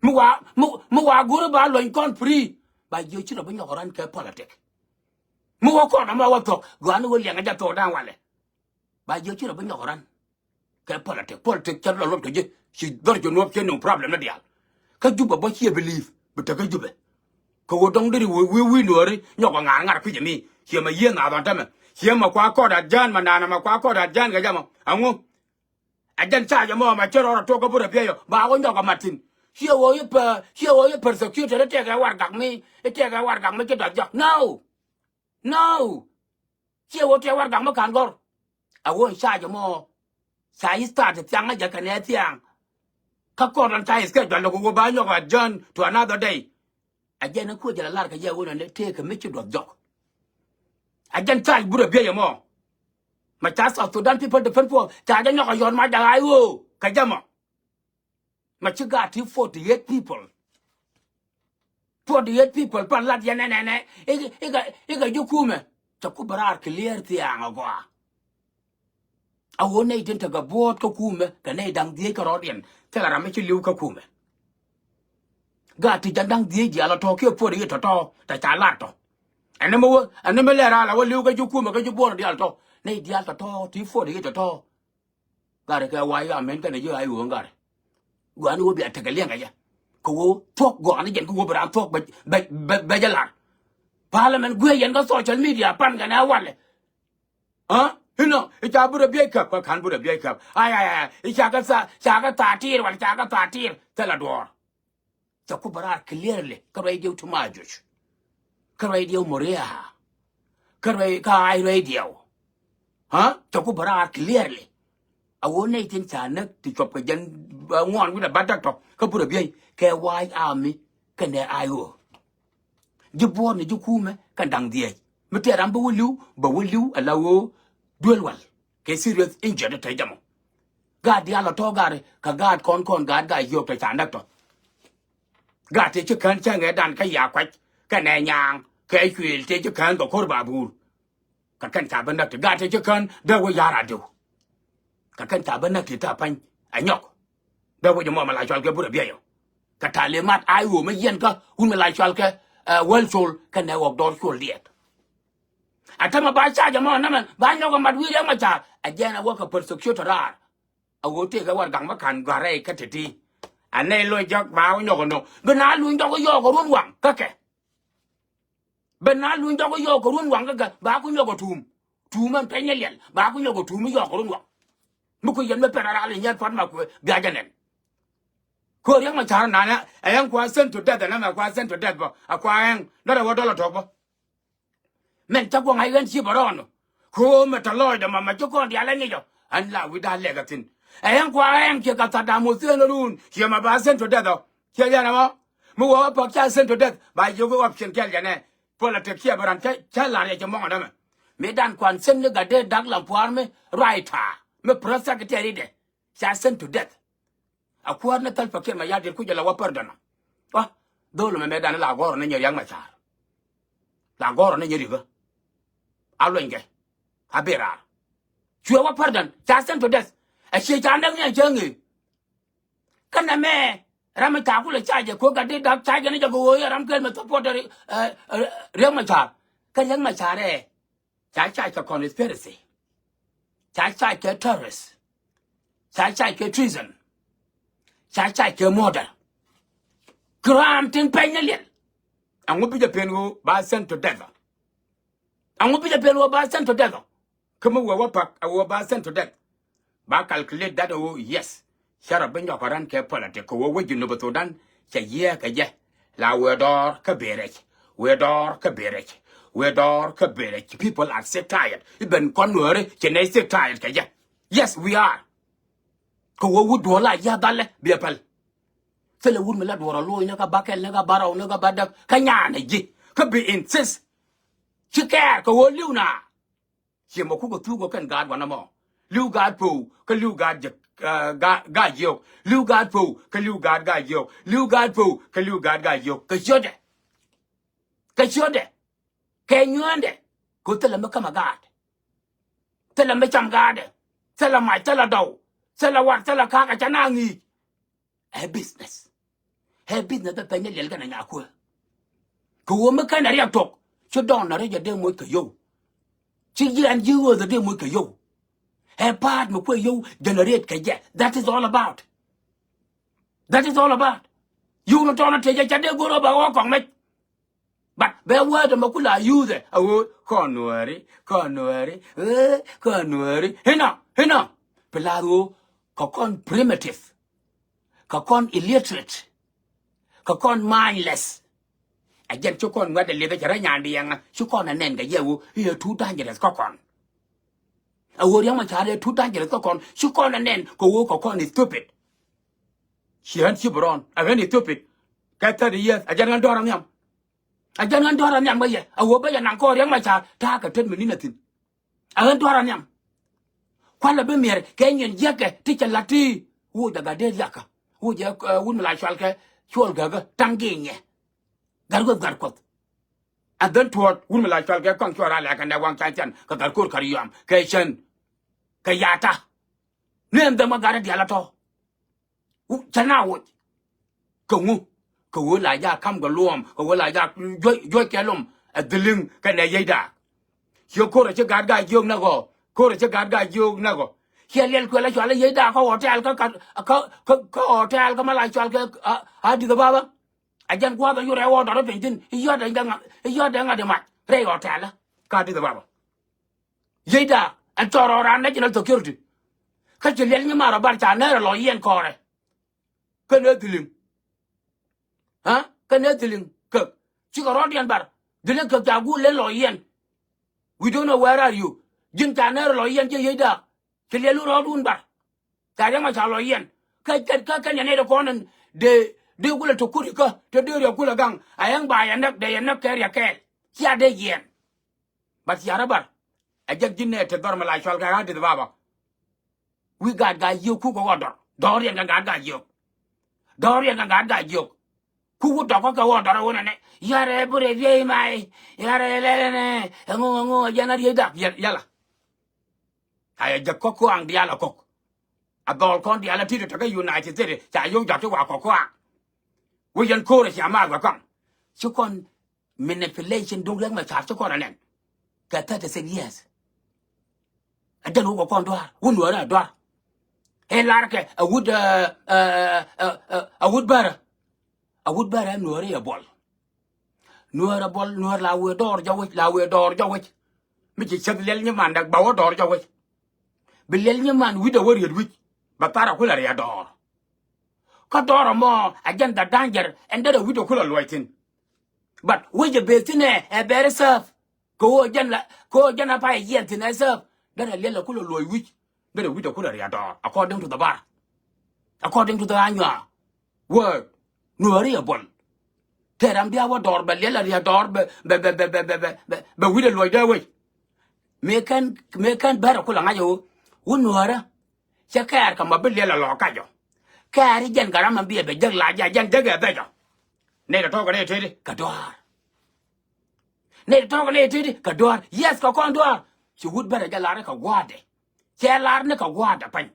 Mi wa, mi, mi wa go̱r ba luɔny kɔn free. Ba jiök ci rɔ bi nyɔk ɛ ran kɛ politic. Mi wä kɔn ɛmɔ wä thok, gɔaa ni wä liɛŋɛ jɛ thok da̱a̱n walɛ. Ba jiök ci rɔ bi nyɔk ɛ ran kɛ politic. Politic cɛ lɔ luɔt kɛ ji̱, ci dhɔr ji̱ nuɔp cɛ nuŋ problem ni diaal. Kä Jubɛ bä ciɛ believe bi tekä Jubɛ. Kɛ ɣöö dɔ̱ŋ deri wi̱i̱ wi̱i̱ nuɔɔri nyɔk ɛ ŋa̱r ŋa̱r kui̱c ɛmi. Ciɛ mɛ yiëë naath ɔn tämɛ. Ciɛ mɛ kua kɔɔt at jään mɛ naanɛ mɛ kua kɔɔt at jään kɛ jɛ mɔ. Aŋu? Ɛ jɛn ca jɛ mɔ mɛ cä rɔɔr ɛ tuɔk kä burɛ bieyɔ ba wä nyɔk ɛ mat thi̱n. Ciɛ ɣöö i̱ pɛ, ciɛ ɣöö i̱ persecutor i̱ tëëkɛ warɛgak mi, i̱ tëëkɛ warɛgak mi ci dɔth jɔk. No. No. Ciɛ ɣöö tëë warɛgak mi ka̱n gɔ̱r. A ɣöö in charge mɔ. Ca i̱ start thiaŋ a jɛ kɛnɛ thiaŋ. Kä kɔn ran ca i̱ schedule kɛ ɣöö ba nyɔk adjourn to another day. A jɛn in kuec jɛ la lar kɛ jɛ ɣöö nɛ tëëkɛ mi ci duɔth jɔk. A jɛn charge burɛ bieyɛ mɔ. Ma ca South Sudan People Defense Force ca jɛ nyɔk a yɔn ma jɛ a ɣöö kɛ jɛ mɔ. Ma ci gaat ti forty eight people. Forty eight people pan lat yɛn ɛnɛnɛ. Ikɛ, ikɛ, ikɛ ji̱ kumɛ. Cɛ ku bɛ raar clear thiaŋ agɔaa. A ɣöö nɛy tin tekɛ buɔ̱ɔ̱t kä kumɛ kɛ nɛy da̱ŋ dhieec kärɔɔdiɛn. Thilɛ ram mi ci li̱w kä kumɛ. Gaat ti jɛn da̱ŋ dhieec diaal a tɔ̱ kiɛ forty eight tɔ̱tɔ̱ tɛ ca lat tɔ̱. Ɛn ni mi wä, ɛn ni mi lɛ raal a wä li̱w kä ji̱ kumɛ kä ji̱ buɔ̱ɔ̱t diaal tɔ̱. Nɛy diaal tɔ̱tɔ̱ ti forty eight tɔ̱tɔ̱. Gat kɛ wa̱i̱ ɣaam mɛn kɛnɛ ji̱ a i̱ ɣöö gat. Gua̱a̱n i̱ ɣöö bia tekɛ liɛŋkɛ jɛ. Kɛ ɣöö thuɔ̱k gɔaa ni jɛn kɛ ɣöö bi raan thuɔ̱k bɛ, bɛ, bɛ, bɛ jɛ la̱r. Parliament guiey yɛn kä social media pan kɛnɛ walɛ. Aa? Inɔ, i̱ ca burɛ biey käp, kä ka̱n burɛ biey käp. Ay, ay, ay, i̱ ca kɛ tha, ca kɛ thaatiir, wala ca kɛ thaatiir, thilɛ duɔ̱ɔ̱r. Cɛ ku bɛ raar clearly kä radio ti Majuc. Kä radio Moria. Kä ra-, kä ay radio. Ha? Cɛ ku bɛ raar clearly. A ɣöö nɛy tin ca näk ti cuɔp kɛ jɛn, ɛ, ŋuan wi̱cdɛ bädäk tɔ kä burɛ biey kɛ wa̱a̱c ami kɛnɛ ay ɣöö. Ji̱ buɔ̱ɔ̱r ni ji̱ kumɛ kɛn da̱ŋ dhieec. Mi tëë ram bä wä li̱w, bä wä li̱w ala ɣöö duel wal. Kɛ serious injured te jamɔ. Gaat diaal a tɔ̱ gaat kɛ gaat kɔn kɔn gaat gaat yio̱o̱k te ca näk tɔ. Gaat tëë ci kään cäŋ ëëdan kä Yakuac kɛnɛ Nyaaŋ kɛ Cuëël tëë ci kään kɛ ko̱r babur. Kɛ kɛn ca bä näk ti gaat tëë ci kään dee wä ya̱r a diw. Kɛ kɛn ca bä näk ti tɛ pa̱ny ɛ nyɔk. Dee wä jɛ mɔmɛ la cɔal kɛ burɛ bieyɔ. Kɛ talimat a i̱ ɣöö mi yiɛn kä wun mi la cɔal kɛ, ɛ, wäl col kɛnɛ ɣɔk dɔɔr col diɛt. A tämɛ ba ca jɛ mɔ nɛmɛ ba nyɔk ɛ mat wi̱i̱ Riɛk Macar. Ɛ jɛn ɛ wä kɛ persecutor raar. A ɣöö tëëkɛ warɛgak mi ka̱n gɔ̱a̱r rɛy kä ti̱ti̱. A nɛy lo̱c jɔk ba wä nyɔk ɛ nɔ. Bi na luny jɔk ɛ yɔɔk ɛ ruɔ̱n waŋ kä kɛ. Bi na luny jɔk ɛ yɔɔk ɛ ruɔ̱n waŋ kä kɛ ba ku nyɔk ɛ tuum. Tuum ɛn pɛny ɛ liɛl ba ku nyɔk ɛ tuum ɛ yɔɔk ɛ ruɔ̱n waŋ. Mi ku yɛn mi pɛn a ral ɛ nyɛr pua̱t ma kuɛ bia jɛ nɛn. Ko̱r Riɛk Macar nanɛ ɛ yɛn kua send to death ɛn ɛmɛ kua send to death bä a kua ɛŋ nɔt ɛ wä dɔl ɛ tɔk bä. Mɛn cä guɔ̱ŋ a i̱ ɣän ci bɛ rɔɔn. Ko̱o̱mɛ tɔ lɔɔcdɛ mama ci kɔn diaal ɛ ŋi̱cɔ. Ɛn la wi̱cdä lɛk ɛ thi̱n. Ɛ yɛn kua ɛn ciɛ kɛ Saddam Hussein run ciɛ ma ba send to death ɔ. Ciɛ yɛn ɛmɔ. Mi wä wä pɔk ca send to death ba jiök option kɛl jɛnɛ. Politic ciɛ bɛ ran cä, cä la̱r yɛ cɛ mɔŋ ɛn ɛmɛ. Mi dan kuan send ni Gatdet Dak Lam Pua̱a̱r mi writer mi press secretary dɛ. Ca send to death. A kuäär ni Salva Kiir Mayardit kucä la wä pardon. Wa, dhol mɛ mɛ dan la gɔr ni nyɛ Riɛk Macar. La gɔr ni nyɛ rikä. A luɛny kɛ. A bi raar. Cuɛ wä pardon. Ca send to death. A ciɛ ca näk ni a cä ŋee. Kä nɛ mɛ ram mi ca kulɛ ca jɛ ko̱ Gatdet Dak ca jɛ ni jɛ kɛ ɣöö yɛ ram kɛl mɛ support ɛ, ɛ, Riɛk Macar. Kä Riɛk Macar ɛ. Ca charge kɛ conspiracy. Ca charge kɛ terrorist. Ca charge kɛ treason. Ca charge kɛ murder. Crime tin pɛny ni liɛl. Ɛŋu bi jɛ pen ɣöö ba send to death? Ɛŋu bi jɛ pen ɣöö ba send to death? Kä mi wee wä pak ɛ ɣöö ba send to death. Ba calculate that ɣöö yes, cä rɔ bi nyɔk kɛ run kɛ politic kɛ ɣöö wec Junub Sudan cɛ yiëë kɛ jɛ. La wëë dɔɔr kä Berec, wëë dɔɔr kä Berec, wëë dɔɔr kä Berec. People are sick tired. Even kɔn Nuääri ci nɛy sick tired kɛ jɛ. Yes, we are. Kɛ ɣöö wut duɔl a yia̱a̱ dhalɛ biɛ päl. Thilɛ wut mi la duɔr a lo̱o̱c ni kä ba kɛl ni kä ba rɔw ni kä ba däk kä nyaanɛ ji̱ kä bi insist. Ci kɛɛr kɛ ɣöö li̱w na. Ciɛ mɔ kukɛ thuk ɔ kɛn gaat wanɛ mɔ. Li̱w gaat po̱o̱w kä li̱w gaat jɛ, eh, ga-, gaat jiök. Li̱w gaat po̱o̱w kä li̱w gaat gaat jiök. Li̱w gaat po̱o̱w kä li̱w gaat gaat jiök. Kɛ ciötdɛ. Kɛ ciötdɛ. Kɛ nyuäändɛ. Kɛ thilɛ mi kämɛ gaat. Thilɛ mi cam gaatdɛ. Thilɛ mac, thilɛ dɔw. Thilɛ wat, thilɛ ka̱a̱k a ca na ŋi̱i̱c. Ɛ business. Ɛ business bɛ pɛny ni liɛl kɛnɛ nyakuɛ. Kɛ ɣöö mi kɛn ɛ riɛk tok ci dɔɔn na rɛc ɛ dee moc kɛ yio̱w. Ci jiɛn ji̱ ɣööth ɛ dee moc kɛ yio̱w. Ɛ pa̱a̱t mi kuɛ yio̱w generate kɛ jɛ. That is all about. That is all about. Yio̱w ni tɔɔn ɛ tëë jɛ ca dee go̱r ɣä bɛ ɣɔɔ kɔŋ mɛc. But bɛ word mɛ kula use ɛ a ɣöö kɔn Nuääri, kɔn Nuääri, eh, kɔn Nuääri. Hinɔ, hinɔ. Pi lath ɣöö kɛ kɔn primitive, kɛ kɔn illiterate, kɛ kɔn mindless. A jɛn ci kɔn ŋuɛt a lieth a cɛ rɛ nyan diɛŋä ci kɔn a nɛn kɛ yɛ ɣöö i̱ ɛ too dangerous kä kɔn. A ɣöö Riɛk Macar ɛ too dangerous kä kɔn ci kɔn a nɛn kɛ ɣöö kɛ kɔn is stupid. Ci ɣän ci bi rɔn a ɣän is stupid. Kɛ thirty years a jɛn ɣän dɔ̱r a nhiam. A jɛn ɣän dɔ̱r a nhiam kä yɛ a ɣöö bä yɛ naŋ kɔɔr Riɛk Macar ta̱a̱ kɛ tet mi ni̱n a thi̱n. A ɣän dɔ̱r a nhiam. Kualɛ bi miɛr kɛ nyin jiäkɛ ti cɛ la̱t ti. Woc a gat dee liakä woc ɛ, eh, wut mi la cual kɛ cuɔl gäkä ta̱ŋ gi̱i̱nyɛ. Gat Kuɔth, Gat Kuɔth. A dhɛn tuɔɔt wut mi la cual kɛ kɔaŋ cuɔl ra lɛ̈kɛ nɛ waŋ can can kɛ gat ko̱r kär yɔam kɛ cän kɛ yata. Ni ɛn dhɛm kä gat a dial a tɔ̱. Wu-, cä na woc. Kɛ ŋu? Kɛ ɣöö la jak ka̱m kɛ luɔm, kɛ ɣöö la jak juɔc, juɔc kɛ lom ɛ dhiliŋ kɛnɛ yiec daak. Ciɛ ko̱r a ci gat gaa jiök nɛ ɣɔɔ, ko̱r a ci gat gaa jiök nɛ ɣɔɔ. Ciɛ liɛl kuɛl a cual a yiec daak kä hotel kä, kä, kä, kä, kä hotel kä ma la cual kɛ, a, Addis Ababa. A jɛn gua̱a̱th a yu rɛy hotel piny thi̱n, i̱ yɔt dee ŋa̱, i̱ yɔt dee ŋa̱ di mac rɛy hotel kä Addis Ababa. Yiec daak ɛn cɔɔr rɔɔd raan national security. Kä ci liɛl nyimaar ɔ bar ca nɛɛr ɛ lɔ yiɛn kɔɔrɛ. Kɛn ɛ dhiliŋ. Ha? Kɛn ɛ dhiliŋ kek. Cikɛ rɔɔdiɛn bar. Dhiliŋ kek ca guul len lɔ yiɛn. We don't know where are you. Ji̱n ca nɛɛr ɛ lɔ yiɛn ji̱ yiec daak. Ci liɛl wä rɔɔdun bar. Ca Riɛk Macar lɔ yiɛn. Kä, kä, kä, kä nyanɛ dee kɔn ɛn dee, dee kulɛ te kuri kä, te dee riɛk kulɛ gaŋ. A yɛn ba yɛ näk, dee yɛ näk kɛ riɛk kɛɛl. Cia dee yiɛn. But cia rɔ bar. A jɛk ji̱n nɛ te dhɔr mi la cual kɛ Addis Ababa. Wi̱i̱ gaat gaa jiök kuk kɛ ɣɔt dɔr. Dhɔr yɛn kɛ gaat gaa jiök. Dhɔr yɛn kɛ gaat gaa jiök. Kuk wut dɔk kä kɛ ɣɔt dɔr ɛ wun ɛnɛ. Yarɛ burɛ biey may. Yarɛ lɛlɛ nɛ. Ɛŋu, ɛŋu, ɛ jɛn a riey dak. Yɛ-, yɛlɛ. A yɛ jɛ kɔk kuaŋ diaal a kɔk. A dhɔl kɔn diaal a ti̱t ɛ tekɛ United States ca yio̱w jɔak ti wa kɔk kuaŋ. Wä yɛn ko̱r ɛ cia math wɛ kɔn. Ci kɔn manipulation duŋ Riɛk Macar ci kɔn ɛ nɛn. Kɛ thirty six years. Ɛ jɛn wä kɛ kɔn duaar. Wä nuäärä ɛ duaar. Ɛ lar kɛ a wut, ɛ, ɛ, ɛ, ɛ, a wut bärä. A wut bärä ɛ nuäärä ɛ buɔl. Nuäär ɛ buɔl, nuäär la wëë dɔɔr jɔwec, la wëë dɔɔr jɔwec. Mi ci cäth liɛl nyiman däk bɛ wä dɔɔr jɔwec. Bi liɛl nyiman wi̱cdɛ wä riet wi̱c. Bɛ thar ɛ kulɛ riat dɔɔr. Kä dɔɔr ɛmɔ ɛ jɛn the danger ɛn derɛ wi̱cdɛ kulɛ luɔc thi̱n. But wec ɛ beth thi̱n ɛ, ɛ very safe. Kɛ ɣöö jɛn la, kɛ ɣöö jɛn a pay ɛ yiɛn thi̱n ɛ safe. Derɛ liɛl ɛ kulɛ luɔc wi̱c. Derɛ wi̱cdɛ kulɛ riat dɔɔr according to the bar. According to the anyuaa. Word. Nuääri ɛ buɔl. Tëë ram bia wä dɔɔr bɛ liɛl a riat dɔɔr bɛ, bɛ, bɛ wi̱cdɛ luɔc dee wec. Mëë kɛn, mëë kɛn bärɛ kulɛ ŋa̱c ɛ ɣöö wä nuäärä. Cɛ kɛɛr kɛ ma bi liɛl a lɔɔk kacɔ. Kɛɛr i̱ jɛn kɛ ram ma bi ɛ bɛ jek la jɛ, jɛn jek ɛ bɛ jɔ. Nɛy tɔ̱tɔ̱ kɛ nɛy tëëdi kɛ dɔaar. Nɛy tɔ̱tɔ̱ kɛ nɛy tëëdi kɛ dɔaar. Yes, kɛ kɔn dɔaar. Ci wut bärɛ jɛ lar ni kɛ gua̱a̱dɛ. Cɛ lar ni kɛ gua̱a̱dɛ pa̱ny.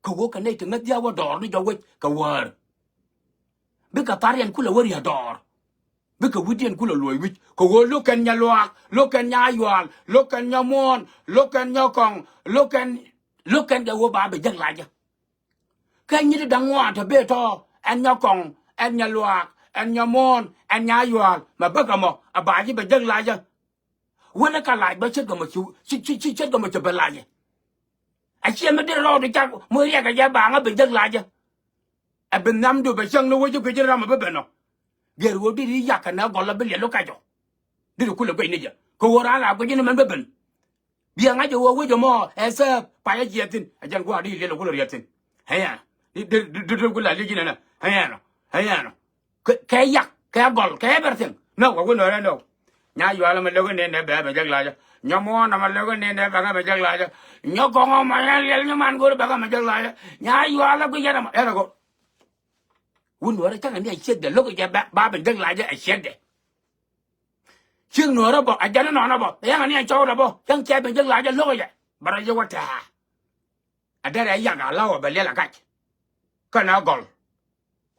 Kɛ ɣöö kɛ nɛy ti ŋäth jiaak wä dɔɔr ni jɔwec kɛ wäär. Bikɛ thariɛn kulɛ wä ria̱a̱ dɔɔr. Bikɛ wi̱cdiɛn kulɛ luɔc wi̱c. Kɛ ɣöö lo̱k kɛn nya luaak, lo̱k kɛn nya yual, lo̱k kɛn nya muɔ̱ɔ̱n, lo̱k kɛn nya kɔŋ, lo̱k kɛn, lo̱k kɛn kɛ ɣöö ba bɛ jek lacä. Kɛ nyi̱t da̱ŋ ŋuan te bëë tɔ̱ ɛn nya kɔŋ, ɛn Nyaluaak, ɛn Nyamuɔ̱ɔ̱n, ɛn Nyayual, mɛ bäkɛ mɔ, a ba ji̱ bɛ jek lacä. Wänä ka lac bä ce̱tkɛ mɔ ci, ci, ci, ci ce̱tkɛ mɔ ci bɛ lacä. A ciɛ mi dee rɔɔdu cak, mi riɛkɛ jɛ baŋä bɛ jek lacä. Ɛ bi nhiamdu bɛ cäŋ ni wec i̱ kui̱ ji̱n ram ɛ bi ben ɔ. Gɛr ɣöö diri yak kɛ nɛ gɔl ɛ bi liɛl i̱ kacɔ. Diri kulɛ guic ni jɛ kɛ ɣöö raan la guic ni mɛn bi ben. Biɛ ŋa̱c ɛ ɣöö wec ɛmɔ ɛ sɛɛp payä jiɛth thi̱n. Ɛ jɛn gua̱a̱r di liɛl ɛ kulɛ riɛth thi̱n. Ɛ yɛn di di di di kulɛ liec ji̱n ɛnɛ. Ɛ yɛn ɔ. Ɛ yɛn ɔ. Kɛ, kɛ yak, kɛ gɔl, kɛ everything. No, kɛ wun wɛrɛ no. Nyayual mɛ lek ni nɛ bɛ mɛ jek lacä. Nyamuɔ̱ɔ̱n mɛ lek ni nɛ bɛ mɛ jek lacä. Nyɔkɔŋ mɛ yɛn liɛl Nyaman go̱r bɛ mɛ jek lacä. Nyayual a guic yɛn ɛmɔ ɛn a go̱r. Wun wɛrɛ cäŋ ni a ciekdɛ lo̱k jɛ ba, ba mɛ jek lacä a ciekdɛ. Ciek nuɔrä bɔ, a jɛn nɔnɔ bɔ, yɛn ni a cɔwdɛ bɔ, yɛn cɛ mɛ jek lacä lo̱k jɛ. Bɛ rɔ yɛ wä tɛ̱̈ɛ̱̈. A derɛ yak a law a bɛ liɛl a kac. Kä na gɔl.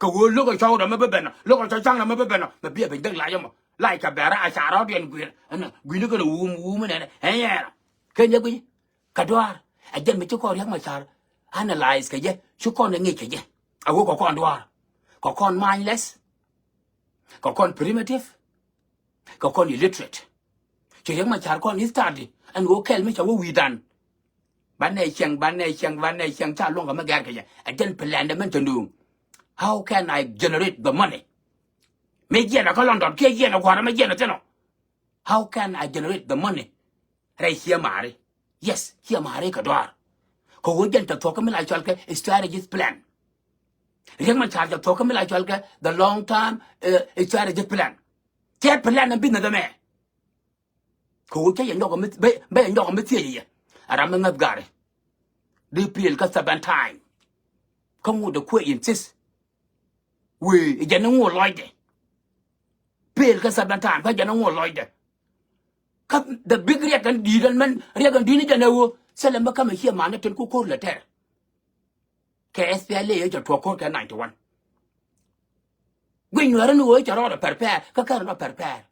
Kɛ ɣöö lo̱k a cɔwdɛ mɛ bi ben ɔ, lo̱k a cɔw caŋdɛ mɛ bi ben ɔ, mɛ bi a ben däk lacä mɔ. Lac kɛ bɛrä a ca rɔɔdiɛn gui̱r ɛn gui̱ni kɛn wuum wuum ɛnɛnɛ. Ɛ yɛɛrä. Kɛn yɛ gui̱. Kɛ duaar. A jɛn mi ci kɔn Riɛk Macar analyze kɛ jɛ, ci kɔn ɛ ŋi̱i̱c kɛ jɛ. A ɣöö kɛ kɔn duaar. Kɛ kɔn mindless. Kɛ kɔn primitive. Kɛ kɔn illiterate. Ci Riɛk Macar kɔn study ɛn ɣöö kɛl mi ca wä wi̱i̱dan. Banɛ cieŋ, banɛ cieŋ, banɛ cieŋ ca luɔ̱ŋ kɛ mi gɛr kɛ jɛ. Ɛ jɛn plan dɛ mɛn te nuŋ. How can I generate the money? Mi jiɛn ɛ kä London kiɛ jiɛn ɛ gua̱a̱r mi jiɛn ɛ thi̱n ɔ. How can I generate the money? Rɛy ciɛ maari. Yes, ciɛ maari kɛ duaar. Kɛ ɣöö jɛn te thuɔ̱k kä mi la cɔal kɛ strategic plan. Riɛk Macar te thuɔ̱k kä mi la cɔal kɛ the long term, eh, strategic plan. Cɛ plan ɛn business ɛmɛ. Kɛ ɣöö cä yɛ nyɔk mi, bä, bä yɛ nyɔk mi thiec yɛ. A ram mi ŋäth gari. Di pil kä seven time. Kä ŋut dee kuɛ insist. Wee, jɛn ni ŋut lɔcdɛ. Pil kä seven time, kä jɛn ni ŋut lɔcdɛ. Kä the big riɛk kɛn di̱i̱t ɛn mɛn, riɛk kɛn di̱i̱t ni jɛn ɛ ɣöö. Thilɛ mi kä mi ciɛ man ni tin ku ko̱r lɛ tɛr. Kɛ S P L A cɛ tuɔɔk ko̱r kɛ ninety one. Guic Nuäärä ni ɣöö cɛ rɔɔdɛ prepare, kä kɛn rɔ prepare.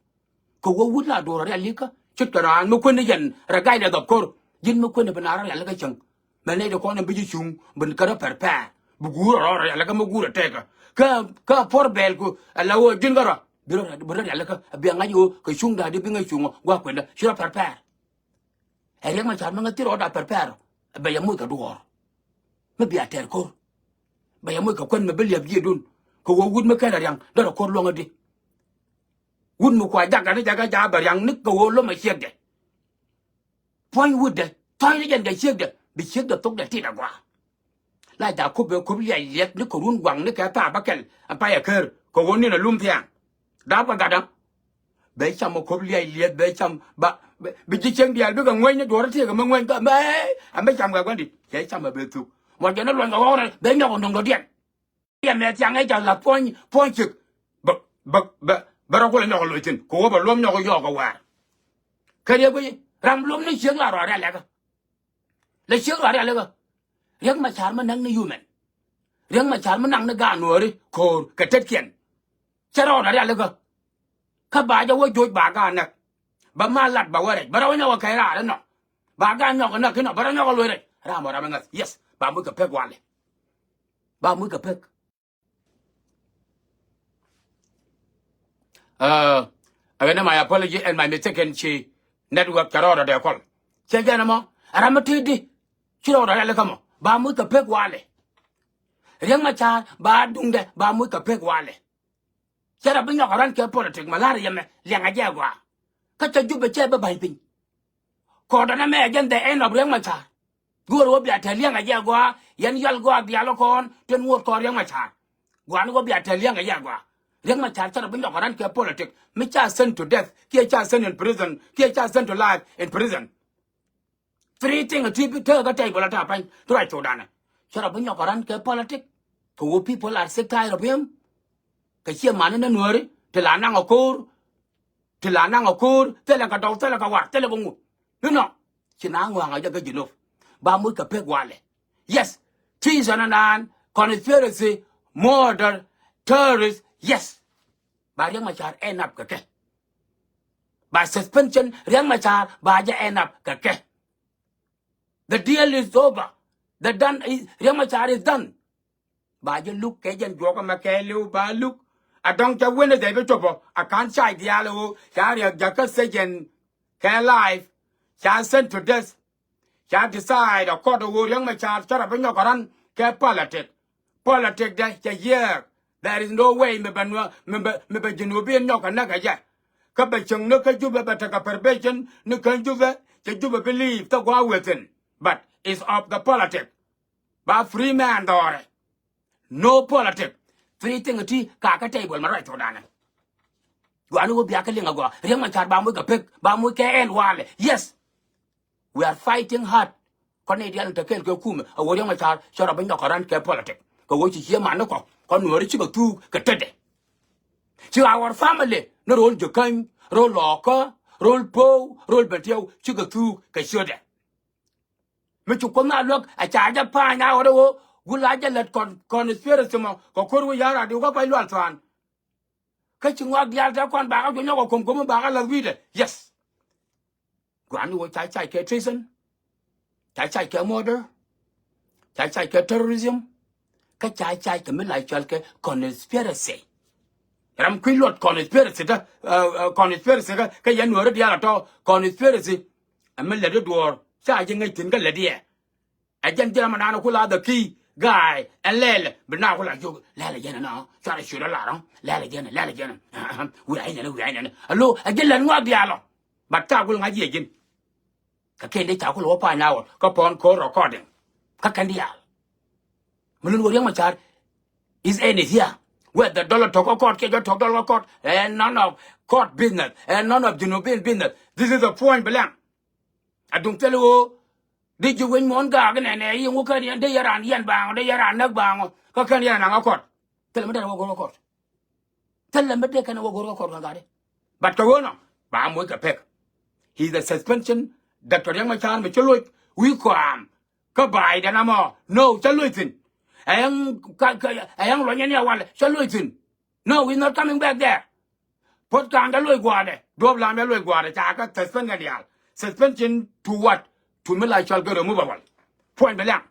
Kɛ ɣöö wut la duɔ̱ɔ̱r rialikä, ce̱tkɛ raan mi kuäni jɛn rɛ ga̱cdɛ dhɔp ko̱r, ji̱n mi kuäni bi na rɔ rialikä cäŋ. Mɛ nɛy ti kɔn in bi ji̱ cuŋ, bi kɛ rɔ prepare. Bi guur rɔ rialikä mi guur ɛ tɛkä. Kä, kä puɔ̱r bɛɛl ku, ɛ la ɣöö ji̱n kä rɔ. Bi rɔ, bi rɔ rialikä, bi ɛ ŋa̱c ɣöö, kɛ cuŋ da̱a̱di bi ŋäc cuŋ ɔ, gua̱a̱k kuendä, ci rɔ prepare. Ɛ Riɛk Macar mi ŋäth thil rɔɔdɛ prepare, bɛ yɛ moc kɛ duɔ̱ɔ̱r. Mi bia tɛr ko̱r. Bɛ yɛ moc kɛ kuän mi bi liɛp jiɛdun. Kɛ ɣöö wut mi kɛn a riaŋ, derɛ ko̱r luɔ̱ŋädi. Wut mi kua jak gat ni jakä jakä bɛ riaŋ ni kɛ ɣöö lomɛ ciekdɛ. Puɔ̱ny wutdɛ, tɔ̱ɔ̱ny ni jɛn kɛ ciekdɛ, bi ciekdɛ thokdɛ tit a gɔaa. La ja̱ kup bɛ kup liac liɛth ni kɛ run guaŋ ni kɛ thaap bä kɛl, ɛn pay a ker, kɛ ɣöö ni̱n a lum thia̱a̱ŋ. Dap kɛ gatdä. Bɛ cam a kop liac liɛth, bɛ cam, ba, bɛ, bi ji̱ cieŋ diaal bikɛ ŋuɛny ni duɔ̱ɔ̱r tiekɛ mi ŋuɛny kä, mɛ, ɛn bɛ cam kɛ gua̱ndit, cɛ cam a bɛ thuk. Mɔ jɛ ni luɔny kɛ ɣɔ̱k rɛ, bɛ nyɔk a ndo̱ŋ dɔ̱diɛn. Yɛ mɛ thiaŋ ɛ ca la̱th puɔ̱ny, puɔ̱ny ciek. Bä, bä, bä, bä rɔ kulɛ nyɔk a loc thi̱n, kɛ ɣöö bɛ luɔ̱m nyɔk a yɔɔk kɛ wäär. Kä riek guic, ram luɔ̱m ni ciek la rɔ a rialikä. Lɛ ciek rɔ a rialikä. Riɛk Macar mi naŋ ni human. Riɛk Macar mi naŋ ni gaat Nuääri ko̱o̱r kɛ tetkiɛn. Cɛ rɔɔdɛ rialikä. Kä ba jɛ wä joc ba gaat näk. Ba ma lat ba wä rɛc. Ba rɔ wä nyɔk kɛ raar inɔ. Ba gaat nyɔk näk inɔ. Ba rɔ nyɔk luɔc rɛc. Ram ɔ ram iŋäth. Yes. Ba muc kɛ pek walɛ. Ba muc kɛ pek. Ɛ ɣän ɛ my apology and my mistake ɛn ci network cɛ rɔɔdɛ dee kɔl. Cɛ jɛn ɛmɔ ɛ ram mi tëëdi. Ci rɔɔdɛ rialikä mɔ ba muc kɛ pek walɛ. Riɛk Macar ba duŋdɛ ba muc kɛ pek walɛ. Cɛ rɔ bi nyɔk ɛ run kɛ politic mɛ la̱r yɛmɛ liɛŋɛ jɛ gɔaa. Kä cɛ Jubɛ cɛ bi ba̱ny piny. Kɔɔdɛ nɛmɛ ɛ jɛn the end of Riɛk Macar. Guur wä bia tɛl liɛŋ a jɛ gɔaa, yɛn yɔl gɔaa bial kɔn, tin ŋuɔt kɔn Riɛk Macar. Gua̱a̱n wä bia tɛl liɛŋ a jɛ gɔaa. Riɛk Macar cä rɔ bi nyɔk a run kɛ politic. Mi ca send to death, kiɛ ca send in prison, kiɛ ca send to life in prison. Three thing a ti bi tekɛ kä table a ta pany, ti ruac thokdan ɛ. Cä rɔ bi nyɔk a run kɛ politic. Kɛ wä people are sick tired of him. Kɛ ciɛ mani ni Nuääri, ti la naŋ a ko̱o̱r. Ti la naŋ a ko̱o̱r, thilɛ kɛ dɔw, thilɛ kɛ war, thilɛ kɛ ŋu. Inɔ, ci na ŋɔaŋ a jɛ kä Jinub. Ba muc kɛ pek walɛ. Yes, treason and conspiracy, murder, terrorist, yes. Ba Riɛk Macar end up kɛ kɛ. Ba suspension Riɛk Macar ba jɛ end up kɛ kɛ. The deal is over. The done is, Riɛk Macar is done. Ba ji̱ luk kɛ jɛn juɔk ɛmɛ kɛɛliw ba luk. A dɔ̱ŋ cɛ Wednesday bi cop ɔ a ka̱n cay diaal ɣöö ca riɛk jakä session kɛ live. Ca send to death. Ca decide a kɔt ɣöö Riek Machar cä rɔ bi nyɔk a run kɛ politic. Politic dɛ cɛ yiëëk. There is no way mi bɛ nuä mi bɛ mi bɛ Junubin nyɔk a näk a jɛ. Kä bɛ cieŋ ni kä Jubɛ bɛ tekɛ permission ni kä Jubɛ cɛ Jubɛ bi leave thok gua̱a̱ within. But it's of the politic. Ba free man dhɔrɛ. No politic. Three thing ti ka kä table ma ruac thok danɛ. Guani wä bia kä liŋ a gua Riek Machar ba muc kɛ pek ba muc kɛ ɛn walɛ. Yes. We are fighting hard. Kɔn ni dial te kel kɛ kumɛ a wä Riek Machar cɛ rɔ bi nyɔk kɛ run kɛ politic. Kɛ wä ci cie man ni kɔ kɔn nuɔri cikɛ thuk kɛ tetdɛ. Ci our family ni rol Jikäny, rol Lɔɔkä, rol Pow, rol Bentiɛw cikɛ thuk kɛ ciötdɛ. Mi ci Kuoth na luäk a ca jɛ pa̱a̱ny a ɣöt ɛ ɣöö gul a jɛ lät kɔn conspiracy mɔ kɛ ko̱r wi̱c ya̱r a diw kä kɔc lual thuan. Kä ci ŋɔak diaal te kɔn bakä juɔ̱ny ɛ kɔ ko̱mko̱m bakä lath wi̱i̱dɛ. Yes. Gua̱a̱n ni ɣöö ca cay kɛ treason. Ca cay kɛ murder. Ca cay kɛ terrorism. Kä ca cay kɛ mi la cɔal kɛ conspiracy. Ram kui̱ luɔt conspiracy tä, uh, uh, conspiracy kä, kä yɛn nuɔ̱ɔ̱ri diaal a tɔ conspiracy. Ɛ mi lät i̱ duɔ̱ɔ̱r ca ji̱ ŋäc thi̱n kä lät iɛ. Ɛ jɛn ji̱ ram a naan ku la the key guy ɛn lɛɛlɛ bi naan ku la jiök lɛɛlɛ jɛn ɛnɔ cuarɛ ciöt ɛ la rɔ̱ŋ lɛɛlɛ jɛn ɛ lɛɛlɛ jɛn ɛ. Wi̱i̱ a yɛn ɛ wi̱i̱ a yɛn ɛ alo ɛ ji̱ lät ŋɔak diaal ɔ. But ka gul ŋa̱c yɛ ji̱n. Kɛ kɛn dee ca kulɛ wä pa̱a̱ny a ɣɔt kä pɔn ko̱r recording. Kä kɛn diaal. Mi lun wä Riek Machar is any here. Whether dollar tɔk kä court kiɛ jɔt tɔk dollar kä court ɛ none of court business ɛ none of Junubin business. This is a point blank. A duŋ thil ɣöö di ji̱ wec muɔ̱ɔ̱n gaak nɛnɛ i̱ ŋu kɛn yɛn dee yɛn raan yɛn baaŋɔ dee yɛn raan näk baaŋɔ kä kɛn yɛn anaŋ kä court. Thil mi dee wä go̱r kä court. Thilɛ mi dee kɛn ɛ wä go̱r kä kɔr kɛ gatdɛ. But kɛ ɣöö nɔ ba moc kɛ pek. He is a suspension. Doctor Riek Machar mi ci loc wi̱i̱ kɔam. Kä Biden amɔ no cä loc thi̱n. Ɛ yɛn ka ka ɛ yɛn luɔny ɛn yɛ walɛ cä loc thi̱n. No, he's not coming back there. Puɔ̱t ka̱a̱ŋdɛ loc gua̱a̱dɛ duɔ̱ɔ̱p lam yɛ loc gua̱a̱dɛ ca kä suspend kɛ diaal. Suspension to what? To mi la cɔal kɛ removable. Puɔ̱ny bɛ liaŋ.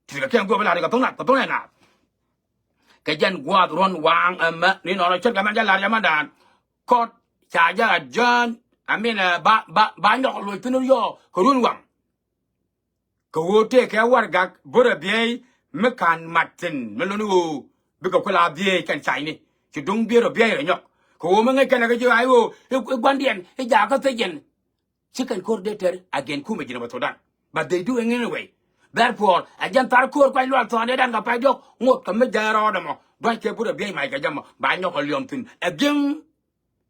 Ti kɛ kɛn guɔp ila ri kɛ thoŋ nap kɛ thoŋ nap. Kɛ jɛn gua̱a̱th ruɔ̱n waŋ ɛmɛ ni nɔnɔ ce̱tkɛ mɛn jɛ la̱r jɛ mɛn daan. Kɔt ca jɛ adjourn. I mean, eh, ba ba ba nyɔk loc thin yɔ kɛ run waŋ. Kɛ ɣöö tëëkɛ warɛgak börɛ biey mi ka̱n mat thi̱n mi luni ɣöö bikɛ kuila biey kɛn cayni ci duŋ biey rɔ biey rɔ nyɔk. Kɛ ɣöö mi ŋäc kɛn ɛ kɛ ji̱ ɣa̱c ɣöö i̱ gua̱ndiɛn i̱ jakä thiec jɛn. Ci kɛn ko̱r dee tɛr again kumɛ Jinub Sudan. But they do it anyway. Therefore ɛ jɛn thar ko̱r kuany lual thɔɔn dee dan kɛ pay diɔ̱k ŋot kɛ mi jɛɛr rɔɔdɛ mɔ dua̱ckɛ burɛ biey mac kɛ jɛ mɔ ba nyɔk kɛ liɔm thi̱n. Ɛ gi̱ŋ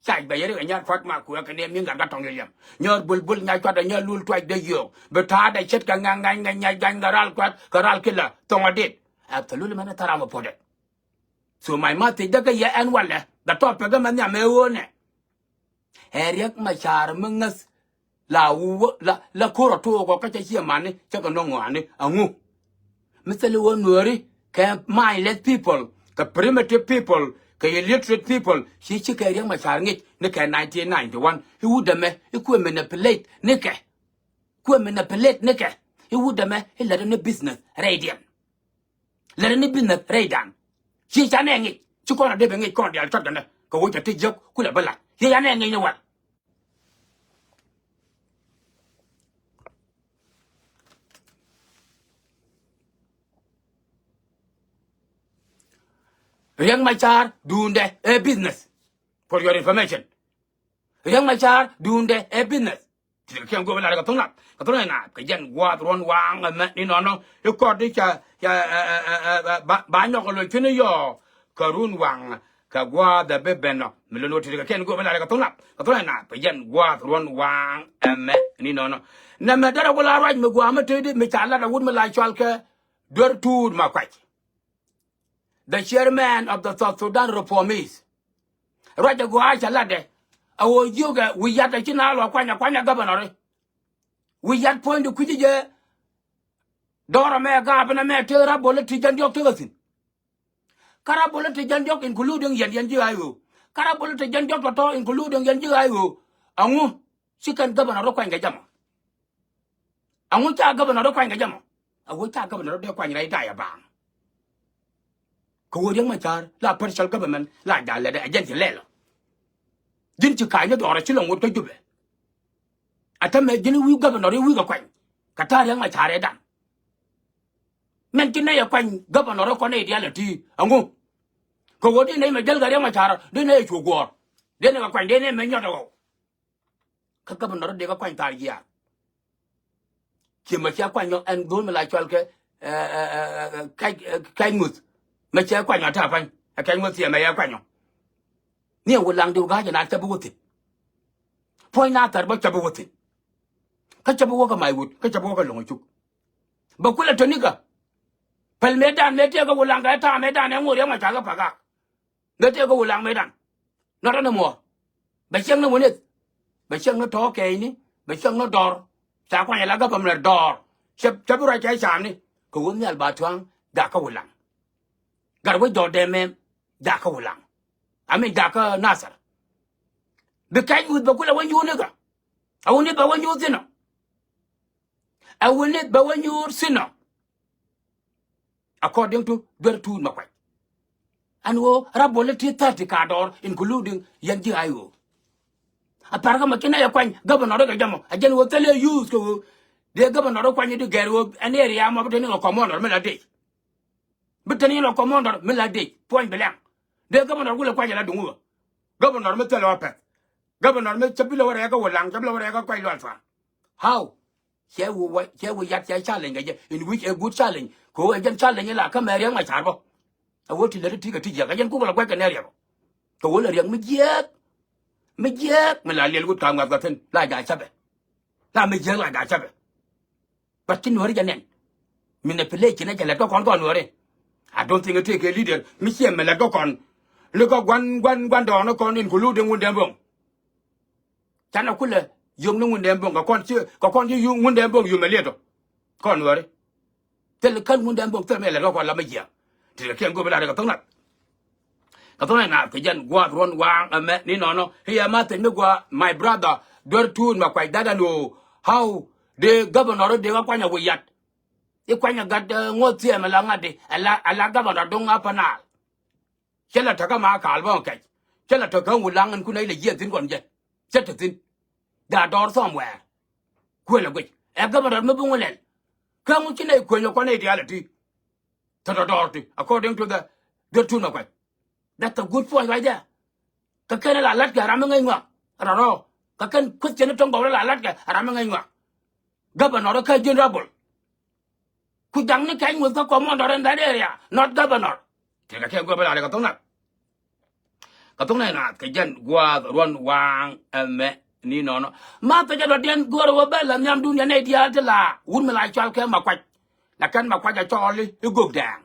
cac bɛ yɛ rik ɛ nyar kuat ma kuɛ kɛ nɛɛ mi ŋa̱r kä tɔŋ yɛ liɛm nyɔr bulbul nya cuat ɛ nyɔr lul tuac dee yio̱o̱k bi ta̱a̱dɛ ce̱tkɛ ŋa̱ŋ ŋa̱ny ŋa̱ny nyac ga̱ny kɛ ral kuat kɛ ral kilɛ thɔŋ ɛ dit. Absolutely mɛn ɛ thar ram ɛ puɔ̱tdɛ. So my message däkä yɛ ɛn walɛ the topic mɛ nhiam ɛ ɣöö nɛ. Ɛ Riek Machar mi ŋäth la wä la la ko̱r ɔ took ɔ kä cɛ ciɛ mani cɛ kɛ nɔŋ ŋɔani aŋu. Mi thil iwä nuääri kɛ mindless people kɛ primitive people kɛ illiterate people ci ci kɛ Riek Machar ŋic ni kɛ nineteen ninety-one i̱ wut dämɛ i̱ kuɛ manipulate ni kɛ. Kuɛ manipulate ni kɛ i̱ wut dämɛ i̱ lät ni business rɛydiɛn. Lät ni business rɛydan. Ci ca nɛ ŋic ci kɔn a dee bɛ ŋic kɔn diaal cuat kɛnɛ kɛ wec a ti jiäk kulɛ bä lat ci ca nɛ ŋic ni wal. Riek Machar duundɛ ɛ business. For your information. Riek Machar duundɛ ɛ business. Ti kɛ kiɛn go̱o̱p lar kɛ thoŋ nap kɛ thoŋ nap kɛ jɛn gua̱a̱th ruɔ̱n waŋ ɛmɛ ni nɔnɔ i̱ kɔt i̱ ca ca ba nyɔk loc thi̱n i̱ yɔɔ kɛ run waŋ kɛ gua̱a̱th ɛ bi ben nɔ mi lo̱n wä ti kɛ kiɛn go̱o̱p lar kɛ thoŋ nap kɛ thoŋ nap kɛ jɛn gua̱a̱th ruɔ̱n waŋ ɛmɛ ni nɔnɔ. Nɛmɛ derɛ wä la ruac mi gua̱a̱th mi tëëdi mi ca lat ɛ wut mi la cɔal kɛ duer tuut ma kuac. The chairman of the South Sudan Reformees. Ruacɛ gua̱a̱c cɛ latdɛ a ɣöö jiökɛ wi̱i̱ yat a ci na luɔ kuanyɛ kuanyɛ gabɛnɔri. Wi̱i̱ yat puɔ̱nydi kui̱ci jɛ. Dɔ̱rɔ mɛ gaapinɛ mɛ tëë rap bol i̱ ti jɛn diɔ̱k tekɛ thi̱n. Kä rap bol i̱ ti jɛn diɔ̱k including yɛn yɛn ji̱ I O. Kä rap bol i̱ ti jɛn diɔ̱k tɔ̱tɔ̱ including yɛn ji̱ I O. Aŋu ci kɛn gabɛnɔri kuany kɛ jɛ mɔ. Aŋu ca gabɛnɔri kuany kɛ jɛ mɔ. A wä ca gabɛnɔri dee kuany rɛy dayɛ baaŋ. Kɛ ɣöö Riek Machar la partial government la ja̱ lɛt ɛ jɛn ci lɛl ɔ. Ji̱n ci ka̱ny ni dhɔr ɛ ci lɔ ŋot kä Jubɛ. A tämɛ ji̱n wi̱i̱ governor i̱ wi̱i̱ kɛ kuany. Kɛ ta̱a̱ Riek Machar ɛ da̱ŋ. Mɛn ci nɛy ɛ kuany governor ɛ kɔn nɛy diaal ɛ ti ɛŋu? Kɛ ɣöö di nɛy mɛ jäl kɛ Riek Machar di nɛy ɛ cu guɔ̱ɔ̱r. Di nɛy kɛ kuany di nɛy mɛ nyɔt ɛ ɣɔw. Kä governor di kɛ kuany thaar jiaar. Ciɛ mɛ cɛ kuany ɔ ɛn dho̱l mi la cɔal kɛ, ɛ, ɛ, ɛ, ɛ, kɛc, ɛ, kɛc ŋuth. Mɛ cɛ kuany ɔ ta̱a̱ pa̱ny ɛ kɛc ŋuth ciɛ mɛ yɛ kuany ɔ. Ni ɛ wä laŋ di wä ga̱a̱c ɛ naan cä bi wä thi̱n. Puɔ̱ny na thar bä cä bi wä thi̱n. Kä cä bi wä kɛ mac wut kä cä bi wä kɛ lo̱ŋ cuk. Bɛ kulɛ toni kä. Päl mëëdan mëë tëëk kä wä laŋ kɛ ta̱a̱ mëëdan ɛ ŋo̱r yɛ ŋɔc ca kɛ pa̱k ak. Mëë tëëk kä wä laŋ mëëdan. Not anymore. Bɛ cieŋ ni wä nith. Bɛ cieŋ ni tɔ̱ kɛɛcni. Bɛ cieŋ ni dɔr. Ca kuany ala gapam rɛ dɔr. Cɛ, cɛ bi ruac kɛ caamni. Kɛ wä nhial ba tua̱a̱ŋ jakä wä laŋ. Gat wä jɔɔt dee mɛm jakä wä laŋ. Ami jakä Nasir. Bi kɛc wuth bɛ kulɛ wä nyuur ni kä. A wä ni bɛ wä nyuur thin ɔ. A wä ni bɛ wä nyuur thin ɔ. According to Duer Tuut Makuac. Ɛn ɣöö rabol ni ti thirty ka dɔɔr, including yɛn ji̱ I O. A thar kä mɛ ci nɛy ɛ kuany governor kɛ jɛ mɔ a jɛn ɣöö thilɛ use kɛ ɣöö dee governor kuany di gɛr ɣöö ɛn area mɔ bi te ni kɛ commander mi la dec. Bi te ni kɛ commander mi la dec puɔ̱ny bi lɛŋ. Dee governor wulɛ kuany ala duŋ wä. Governor mi thilɛ wä pɛth. Governor mi cä bi lɛ wä rɛɛk kä wä laŋ cä bi lɛ wä rɛɛk kä kuany lual thuan. How? Cɛ wä wä cɛ wä yat cɛ challenge kɛ jɛ in which a good challenge kɛ wä jɛn challenge la kä mɛ Riek Machar bä. A wä ti lät ti kɛ ti jiɛk a jɛn kuk la guɛc kɛ nɛ Riek bä. Kɛ wä la Riek mi jiɛk mi jiɛk mi la liɛl wut ka ŋuath kɛ thin la ja cäpɛ. La mi jiɛk la ja cäpɛ. But ci nuɔri jɛ nɛn. Manipulation ɛ jɛ lɛt kä kɔn kɔn nuɔri. I don't think it take a leader mi ciɛ mi lɛt kä kɔn. Li kä guan guan guan dɔɔn kɔn including Wundɛ Boŋ. Canɛ kulɛ yom ni Ŋundɛn Boŋ kɛ kɔn ci kɛ kɔn ci yum Ŋundɛn Boŋ yum ɛ liet ɔ. Kɔn wääri thil kän Ŋundɛn Boŋ thil mɛ lɛ rɔ kɔn la mɛ jiɛk. Ti kɛ kiɛn go̱o̱p ila rɛ kɛ thoŋ nath. Kɛ thoŋ nath kɛ jɛn gua̱a̱th ruɔ̱n waaŋ ɛmɛ ni nɔnɔ. Hiɛ ma thil mi gua my brother Duer Tuut Makuac that I know how the governor de ka kuany a wi̱i̱ yat. I̱ kuany a gat ŋuɔth thiɛm ɛ la ŋa̱t di ɛ la ɛ la governor duŋ a Upper Nile. Cä la täkä ma kaal bä kɛc. Cä la täkä wulaŋ in kun a ilɛ jiɛn thi̱n kɔn jɛ. Cä te thi̱n. Jaa dɔɔr thɔm wɛɛr. Kuël a guic ɛ gäbä rɔt mi bi ŋu lɛl. Kä ŋu ci nɛy kuëny ɛ kɔn nɛy diaal a ti. Thɔt a dɔɔr ti according to the Duer Tuut Makuac. That's a good point right there. Kä kɛn a la la̱tkɛ ram mi ŋäc ŋɔak. Rɔrɔ kä kɛn kueth cɛn i̱ to̱ŋ gɔw la la̱tkɛ ram mi ŋäc ŋɔak. Governor kä ji̱n rabol. Ku jaŋni kɛc ŋuth kä commander in that area, not governor. Tekɛ kɛ guɛp la rɛ kɛ thoŋ nath. Kɛ thoŋ nath kɛ jɛn gua̱a̱th ruɔ̱n waaŋ ɛmɛ ni nɔnɔ. Ma thecɛ dɔ̱diɛn go̱o̱rɛ wä bɛ la nhiamdun yɛn nɛy diaal ti la wut mi la cɔal kɛ Makuac. La kɛn Makuac a cɔɔli i̱ Gök Dɛɛŋ.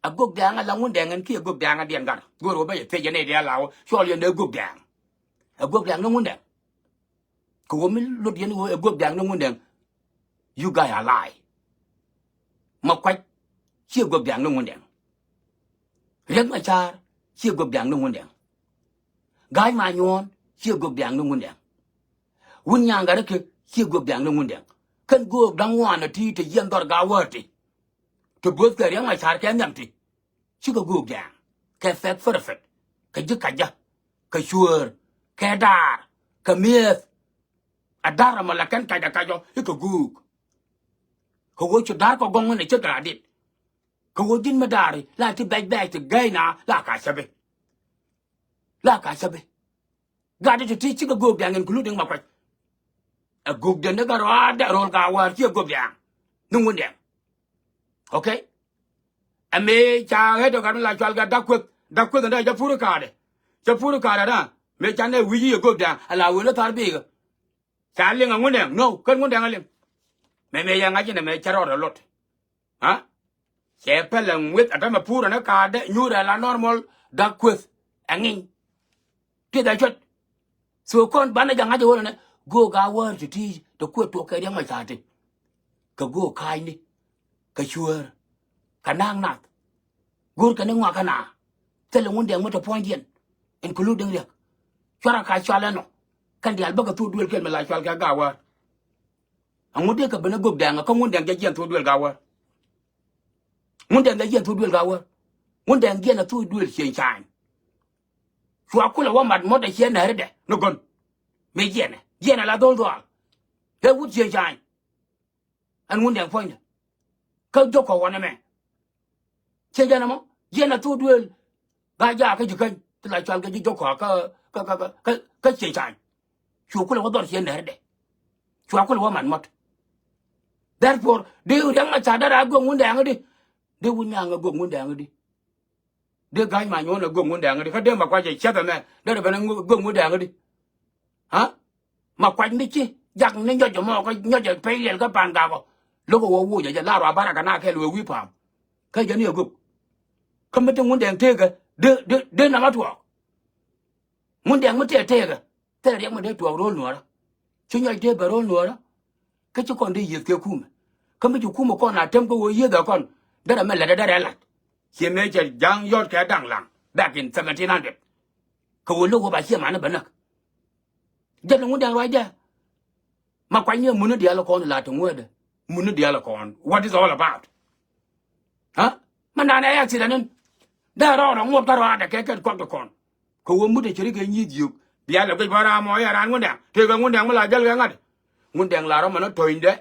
A Gök Dɛɛŋ a la Ŋundɛɛŋ ɛn kiɛ Gök Dɛɛŋ a diɛn gat go̱o̱rɛ wä bɛ yɛ thecɛ nɛy diaal la wä cɔɔl yɛn dee Gök Dɛɛŋ. A Gök Dɛɛŋ ni Ŋundɛɛŋ. Kɛ ɣöö mi lot yɛn ɣöö ɛ Gök Dɛɛŋ ni Ŋundɛɛŋ. You guys are lie. Makuac ciɛ Gök Dɛɛŋ ni Ŋundɛɛŋ. Riek Macar ciɛ Gök Dɛɛŋ ni Ŋundɛɛŋ. Ga̱a̱c ma nyuɔ̱ɔ̱n ciɛ Gök Dɛɛŋ ni Ŋundɛɛŋ. Wun nyaŋ gat rɛ kɛ ciɛ Gök Dɛɛŋ ni Ŋundɛɛŋ. Kɛn göök da̱ŋ ŋuan ɛ ti te yiɛn dhɔr ga̱a̱ wäär ti. Te bo̱o̱th kɛ Riek Macar kɛ nhiam ti. Cikɛ Gök Dɛɛŋ kɛ fɛk fɛrɛfɛt kɛ ji̱ kacä kɛ cuäär kɛ daar kɛ mi̱eth. A da̱r ɛmɔ la kɛn kacä kacä i̱ kɛ göök. Kɛ ɣöö cu da̱r kɛ gɔ̱ŋ ŋun ɛ ci da̱r dit. Kɛ ɣöö ji̱n mi da̱r la ti bɛc bɛc ti gäy na la ka cäpi. La ka cäpi. Gat ti ti cikɛ Gök Dɛɛŋ including Makuac. Ɛ Gök Dɛɛŋ ni gat rɔaadɛ ro̱l ka wäär ciɛ Gök Dɛɛŋ ni Ŋundɛɛŋ. Okay. Ɛ mëë ca ɣet ɔ gat mi la cual kɛ Dak Kueth, Dak Kueth ɛn dee cä pur kaadɛ. Cä pur kaadɛ na mëë ca nɛ wi̱c i̱ yɛ Gök Dɛɛŋ ɛ la wël i̱ thar biikä. Ca liŋ ɛ Ŋundɛɛŋ no kän Ŋundɛɛŋ ɛ liŋ. Mɛ mëë yɛ ŋa̱c inɛ mëë cä rɔɔdɛ lot. Ha? Cɛ pɛl ɛ ŋueth a tämɛ pur ɛn ɛ kaadɛ nyuur ɛ la normal Dak Kueth ɛ ŋiny. Ti dhɛ cuɔt. So kɔn banɛ jɛ ŋa̱c ɛ ɣöö nɛ göök a wäär ti ti ti kuëë tuɔk kɛ Riek Macar ti. Kɛ göök ka̱a̱cni kɛ cuäär kɛ na̱a̱k nath. Go̱o̱r kɛn i̱ ŋɔak kɛ na thilɛ Ŋundɛɛŋ mi te puɔ̱nydiɛn including Riek. Cuarɛ ka cual ɛnɔ kɛn diaal bäkɛ thok duëël kɛl mi la cual kɛ ga̱a̱ wäär. Aŋu dee kɛ ben ɛ Gök Dɛɛŋ kä Ŋundɛɛŋ jɛ jiɛn thok duëël ga̱a̱ wäär. Ŋundɛɛŋ jɛ jiɛn thok duëël ga̱a̱ wäär. Ŋundɛŋ jiɛn a thuk duëël cieŋ cany. Cua kulɛ wä mat muɔ̱t ɛ ciɛ nääri dɛ ni gɔ̱n. Mëë jiɛnɛ jiɛnɛ la dhol dhuaal. Ɛ wut cieŋ cany. Ɛn Ŋundɛŋ puɔ̱nydɛ. Kä jɔk kɔ wänɛ mɛ. Cieŋ cany ɛmɔ jiɛn a thuk duëël. Gaa jaak kä ji̱ käny ti la cual kɛ ji̱ jɔk kɔ kä kä kä kä kä cieŋ cany. Cua kulɛ wä dhɔr ciɛ nääri dɛ. Cua kulɛ wä mat muɔ̱t. Therefore dee Riɛk Macar dee raa göök Ŋundɛŋ di. Dee wut nyaŋ ɛ göök Ŋundɛŋ di. Dee ga̱ny ma nyuɔ̱n ɛ göök Ŋundɛŋ di kä dee Makuac ɛ ciɛth ɛmɛ dee rɛ ben ɛ göök Ŋundɛŋ di. Ha? Makuac mi ci jak ni nyɔc ɛmɔ kä nyɔc ɛ pɛy liɛl kä pa̱a̱n gakɔ. Lo̱k ɛ wä woc ɛ jɛ lar wa barak kɛ na kɛl wee wi̱i̱ pa̱a̱m. Kä jɛ ni ɛ göök. Kä mi te Ŋundɛŋ teekä dee dee dee nama tuɔɔk. Ŋundɛŋ mi tëë tëëkä thilɛ riɛk mi dee tuɔɔk ro̱l nuɔɔrä. Ci nyɔc dee bɛ ro̱l nuɔɔrä. Kä ci kɔn dee yiëth kɛ kumɛ. Kä mi ci kumɛ kɔn a tem kä ɣöö yiëth ɛ kɔn derɛ mɛ lätdɛ derɛ lat. Ciɛ mëë cɛ ja̱ŋ yɔt kɛ da̱ŋ laŋ back in seventeen hundred. Kɛ ɣöö lo̱k ɣöö ba ciɛ mani bɛ näk. Jɛn ni Ŋundɛŋ ruacdɛ. Makuac ni ɛ muni diaal kɔn la ti ŋuɛɛdɛ. Muni diaal kɔn what is all about? Ha? Mɛ naan ɛ accident in. Dee rɔɔdɛ ŋuɔt kä rɔaadɛ kɛ kɛn kɔn kɛ kɔn. Kɛ wä mut ɛ cɛ ri kɛ nyieth yio̱k bia lɛ guic bä ram mɔ yɛ raan Ŋundɛŋ tëëkɛ Ŋundɛŋ mi la jäl kɛ ŋa̱t. Ŋundɛŋ la rɔ mɛn ɔ to̱nydɛ.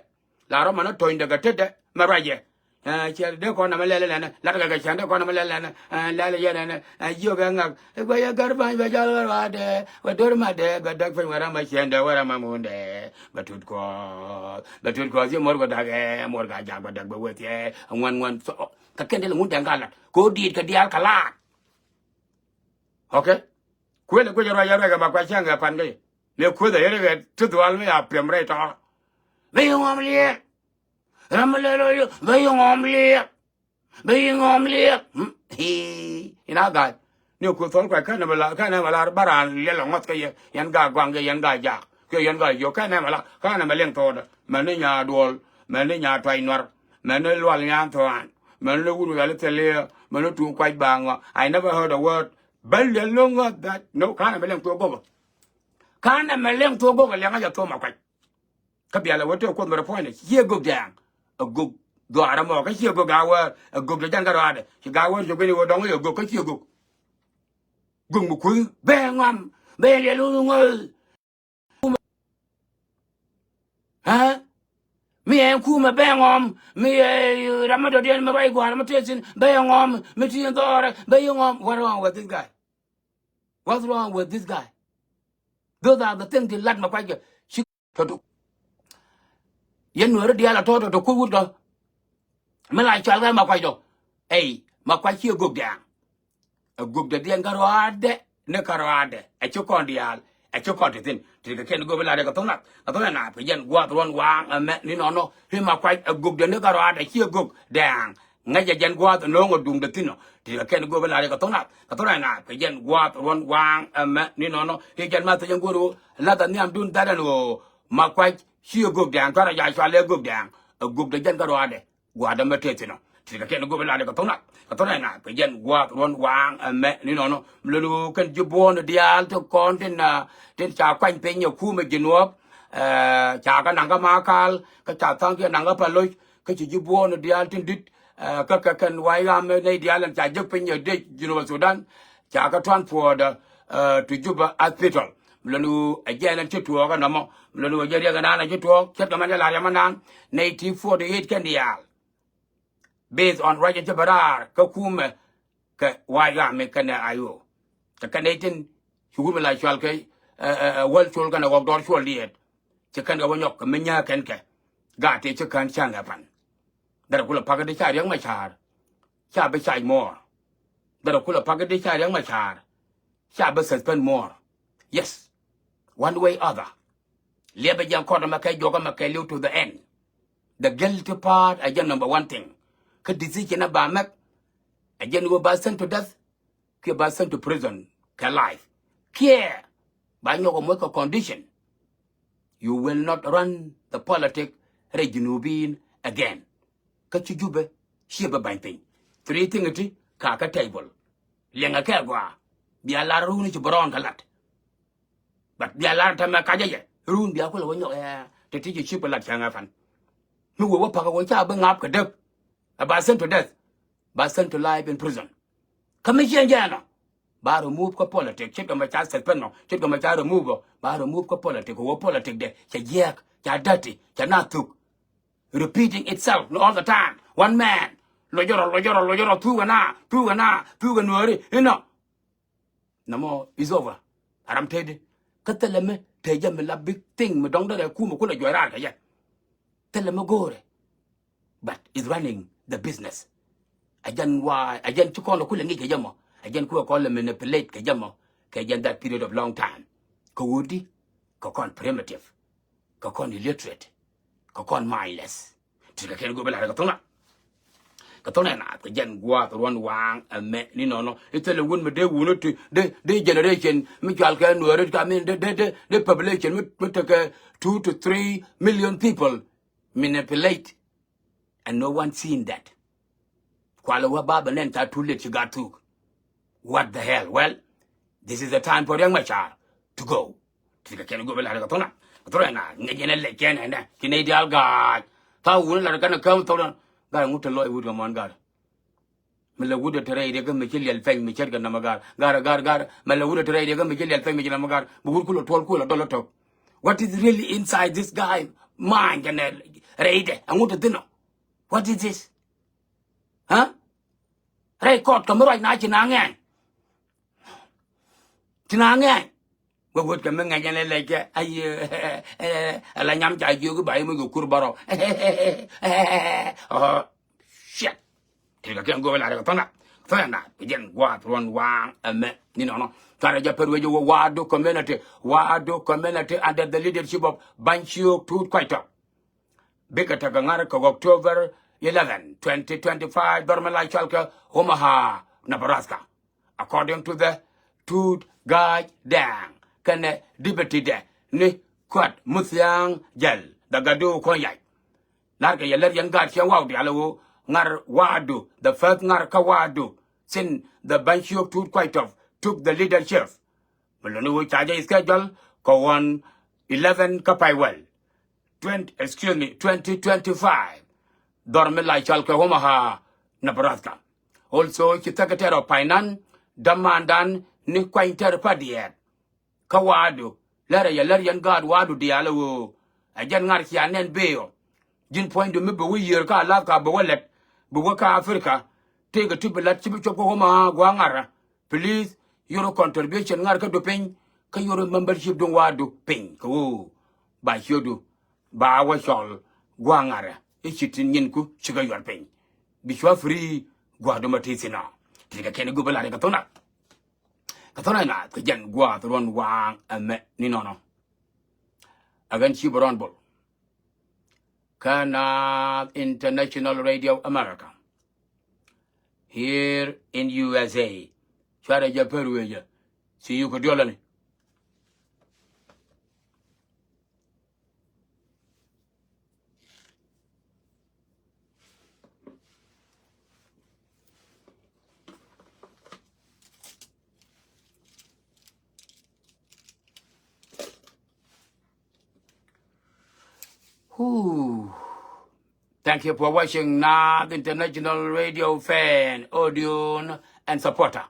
La rɔ mɛn ɔ to̱nydɛ kɛ tetdɛ mɛ ruacɛ. Ciɛ dee kɔn nɛmɛ lɛl ɛnɛ lat kɛ kɛ cɛn dee kɔn nɛmɛ lɛl ɛnɛ. Lɛl yɛn ɛnɛ jiök ɛ ŋak guɛc ɛ gär ba̱ny bɛ jäl kɛ rɔaadɛ. Wɛ do̱r matdɛ bɛ däk piny wɛ ram ɛ ciɛndɛ wɛ ram ɛ mundɛ. Bɛ tut kuɔth bɛ tut kuɔth ci muɔr kɛ dakɛ muɔr ka jak bɛ däk bɛ wethiɛ. Ŋuɛn ŋuɛn. Kɛ kɛn dee lɛ Ŋundɛŋ ka lat kɛ ɣöö diit kɛ diaal kɛ laat. Okay. Kuël ɛ guic ɛ ruac ɛ ruac kɛ Makuac cäŋ kɛ pan kɛ yɛ mëë kueth ɛ yɛn kɛ ti dhual mi a piɛm rɛy tɔɔr. Bä yi ŋɔm liɛɛk. Ram mi lɛl ɔ yɛ bä yi ŋɔm liɛɛk. Bä yi ŋɔm liɛɛk. Ina ga̱a̱c ni kueth thɔl kuac kɛn ɛmɛ la kɛn ɛmɛ la bä raan liɛl ɛ ŋɔth kɛ yɛ yɛn ga̱a̱c gua̱a̱ŋ kɛ yɛn ga̱a̱c jaak. Kiɛ yɛn ka jiök kɛn nɛmɛ la kɛn nɛmɛ liŋ tho̱o̱dä. Mäni nyaa duɔl mäni nyaa tuac nuar mäni lual nyaa thuan mäni wut wial thiliɛ mäni tuuk kuac baŋɔ. I never heard a word. Bä liɛl loŋ ŋɔth that no kɛn nɛmɛ liŋ tho̱o̱ go̱bä. Kɛn nɛmɛ liŋ tho̱o̱ go̱bä liɛŋä jɛ tho̱o̱ ma kuac. Kä bialɛ wä tëë kuoth mɛ rɛ puɔ̱nydɛ ciɛ gök dɛɛŋ. A gök dhuaarä mɔ kä ciɛ gök gaawäär a gök dɛ jɛn kä rɔaadɛ ci gaawäär ci gök ni wä dɔŋ i̱ a gök kä ciɛ gök. Gök mi kuth bɛ ŋɔm bɛ liɛl wä ŋɔth. Ɛ mi ɛn kumɛ bɛ ŋɔm mi ɛ ram mi dɔ̱diɛn mi ruac gua̱a̱r mi tëë thi̱n bɛ ŋɔm mi ti dhɔrɛ bɛ ŋɔm. What wrong with this guy? What's wrong with this guy? Those are the things ti lat ma kuackɛ ci tɔ̱tɔ̱. Yɛn nuɛri diaal a tɔ̱tɔ̱ tɔ̱ kui̱ wut kɔ. Mi la cual kɛ ma kuac dɔ. Ey ma kuac ciɛ gök diaal. Ɛ gök dɔ̱diɛn kä rɔaadɛ ni kä rɔaadɛ ɛ ci kɔn diaal ɛ ci kɔn ti thi̱n. Ti kɛ kɛn gök bi la dee kɛ tho̱ŋ nath kɛ tho̱ŋ nath kɛ jɛn gua̱a̱th ruɔ̱n waaŋ ɛmɛ ni nɔnɔ. Ri ma kuac ɛ gök dɔ̱diɛn ni kä rɔaadɛ ciɛ gök dɛɛŋ. Ŋäcɛ jɛn gua̱a̱th no̱o̱ŋ ɛ duŋdɛ thi̱n ɔ ti kɛ kɛn gök bi la dee kɛ tho̱ŋ nath kɛ tho̱ŋ nath kɛ jɛn gua̱a̱th ruɔ̱n waaŋ ɛmɛ ni nɔnɔ. Ri jɛn ma thiec ɛn guɔ̱r ɣöö lath ɛ nhiamdun dhat ɛn ɣöö ma kuac ciɛ gök dɛɛŋ kä rɔ ja cual ɛ gök dɛɛŋ. Ɛ gök dɔ̱diɛn kä rɔaadɛ. Gua̱a̱dä mɛ tëë thi̱n ɔ ti kɛ kɛn go̱o̱p in la dee kɛ tho̱k nath kɛ tho̱k nath kɛ jɛn gua̱a̱th ruɔ̱n waaŋ ɛmɛ ni nɔnɔ. Mi lön ɣöö kɛn ji̱ buɔ̱ɔ̱n diaal ti kɔn tin tin ca kuany piny ɛ kumɛ ji̱ nuɔ̱ɔ̱p. Ca kɛ naŋ kä Makal kä ca tha̱a̱ŋ kiɛ naŋ kä Paloc kä ci ji̱ buɔ̱ɔ̱n diaal tin di̱t. Kä kɛ kɛn wa̱i̱ ɣam nɛy diaal ɛn ca jek piny ɛ dec Jinub Sudan. Ca kɛ tuan puɔ̱ɔ̱dä to Juba Hospital. Mi lön ɣöö ɛ jɛn ɛn ci tuɔɔk ɛnɔmɔ mi lön ɣöö jɛ riɛk ɛnan ɛ ci tuɔɔk ce̱tkɛ mɛn jɛ la̱r yɛ mɛn nan. Nɛy ti forty eight kɛn diaal. Based on ruac in ci bɛ raar kä kumɛ kɛ wa̱a̱ yami kɛnɛ ayo. Kɛ kɛn itin ci wut mi la cual kɛ wäl col kɛnɛ ɣɔk dɔr cuɔl diɛɛt. Ci kɛn kɛ wä nyɔk kɛ mi nyää kɛn kɛ gaat tëë ci kään cäŋ ɛ pan. Dharɛ kulɛ pa̱k di ca riɛk ma ca̱a̱r. Ca bi cac muɔɔr. Dharɛ kulɛ pa̱k di ca riɛk ma ca̱a̱r. Ca bi suspend muɔɔr. Yes. One way other. Liɛpɛ jɛ kɔt ɛmɛ kɛ juɔk ɛmɛ kɛ li̱w to the end. The guilty part ɛ jɛ number one thing. Kä decision ɛ ba mɛk ɛ jɛ ni wä ba sent to death. Kiɛ ba sent to prison kɛ life. Kiɛ ba nyɔk ɛ moc kɛ condition. You will not run the politic rɛ Junubin again. Kä ci Jubɛ ciɛ bɛ bany piny. Three thing ti ka kä table. Liɛŋɛ kɛ gɔaa bia lar runi ci bɛ rɔɔn kä lat. But bia lar tɛmɛ kacä jɛ run bia kulɛ wä nyɔk ɛ te ti ci cip kɛ lat cäŋ ɛ pan. Mi wee wä pakä wä ca bi ŋap kɛ däk. Ɛ ba sent to death. Ba sent to life in prison. Kä mi ciɛn jɛn ɔ, ba remove kä politic, ce̱tkɛ mɛ ca suspend ɔ, ce̱tkɛ mɛ ca remove ɔ, ba remove kä politic, kɛ wä politic dɛ cɛ jiɛk, ca dirty, ca na thuk. Repeating itself all the time. One man. Lojɔrɔ, lojɔrɔ, lojɔrɔ, thukɛ na, thukɛ na, thukɛ Nuääri inɔ. Nɔmɔ is over. A ram tëëdi. Kä thilɛ mi te jɛ mi la big thing mi dɔ̱ŋ derɛ kumɛ kulɛ juɔc raar kɛ jɛ. Thilɛ mi go̱o̱rɛ. But is running the business. A jɛn wa, a jɛn ci kɔn kulɛ ŋic kɛ jɛ mɔ. A jɛn kuɛ kɔn lɛ manipulate kɛ jɛ mɔ. Kɛ jɛn that period of long time. Kɛ wudi, kɛ kɔn primitive. Kɛ kɔn illiterate. Kɛ kɔn mindless. Ti kɛ kɛn go̱o̱r bä la̱r kɛ thok na. Kɛ thok na naath kɛ jɛn gua̱a̱th ruɔ̱n waaŋ ɛmɛ ni nɔnɔ. I̱ thilɛ wun mi dee wun i̱ ti dee, dee generation mi cual kɛ Nuääri ka min dee, dee, dee, dee population mi, mi tekɛ two to three million people manipulate. And no one seen that. Kualɛ wä ba bɛ nɛn ca tu liet ci gat thuk. What the hell? Well, this is the time for Riek Machar to go. Ti kɛ kɛn go̱o̱r bä la̱r kɛ thok na. Kɛ thok na ŋäc jɛn ɛ lɛc kɛn ɛnɛ. Ci nɛy diaal gaat. Tha̱a̱ŋ wun la̱r kɛn ɛ käm thok na. Gaat ŋut te lɔc wut kɛ muɔ̱ɔ̱n gaat. Mi lɛ wut ɛ te rɛy riɛk mi ci liɛl pɛny mi ce̱tkɛ nɔmɔ gaat. Gaat, gaat, gaat. Mi lɛ wut ɛ te rɛy riɛk mi ci liɛl pɛny mi ci nɔmɔ gaat. Bi wut kulɛ tuɔl kulɛ dɔl ɛ tɔk. What is really inside this guy mind kɛnɛ rɛydɛ? Ɛŋu te thi̱n ɔ? What is this? Huh? Rɛy kɔt kɛ mi ruac na ci na ŋɛny. Ci na ŋɛny. Wek wet kɛ mi ŋɛny ɛn ɛ lɛc kɛ. Ayi, ɛ la nyam ca jiök i̱ ba i̱ mi kɛ kur bärɔ. Ɔ, shit. Ti kɛ kɛn go̱o̱r bä la̱r kɛ thok na. Thok na. Bi jɛn gua̱a̱th ruɔ̱n waaŋ ɛmɛ ni nɔnɔ. Cuarɛ jɛ pär wec wä Waadu community. Waadu community under the leadership of Bany Ciök Tuut Kuac Tɔk. Bikɛ tekɛ ŋa̱r kɛ October eleven, twenty twenty-five, dhɔr mi la cɔal kɛ Omaha, Nebraska. According to the Tuut Ga̱a̱c Dɛŋ kɛnɛ deputy dɛ ni Kuat Muthiaŋ Jɛl, the Gadu Kɔn Yac. La̱rkɛ yɛ lär yɛn gaat cieŋ Waadu diaal ɛ ɣöö ŋa̱r Waadu, the first ŋa̱r kä Waadu, since the Bany Ciök Tuut Kuac Tɔk took the leadership. Mi luni wä ca jɛ schedule kɛ ɣɔn eleven kä pay wäl. Twenty, excuse me, twenty twenty-five. Dhɔr mi la cɔal kɛ Omaha, Nebraska. Also, ci Secretary of Finance, dämandan ni kuany tɛr pa diɛɛt. Kä Waadu, lärɛ yɛ lär yɛn gaat Waadu diaal ɛ ɣöö ɛ jɛn ŋa̱r cia nɛn bëë ɔ. Ji̱n puɔ̱nydu mi bi wä yiër kä Alaska bi wä lɛt, bi wä kä Africa, tëëkɛ ti bi la̱t ci bi cop kä Omaha gua̱a̱ ŋa̱rä. Please, your contribution ŋa̱r kä du piny, kä your membership duŋ Waadu piny. Kɛ ɣöö ba ciötdu ba wä cɔl gua̱a̱ ŋa̱rä i̱ ci tin nyinku cikɛ yuɔr piny. Bi cua free gua̱a̱du ma ti thin ɔ. Ti kɛ kɛn i̱ gup i̱ la̱t kɛ thok na. Kɛ thok na naath kɛ jɛn gua̱a̱th ruɔ̱n waaŋ ɛmɛ ni nɔnɔ. Ɛ ɣän ci bɛ rɔn bol kä Naath International Radio America, here in U S A. Cuarɛ jɛ pär wecä. See you kɛ diɔlani. Whew. Thank you for watching Naath International Radio fan, audience and supporter.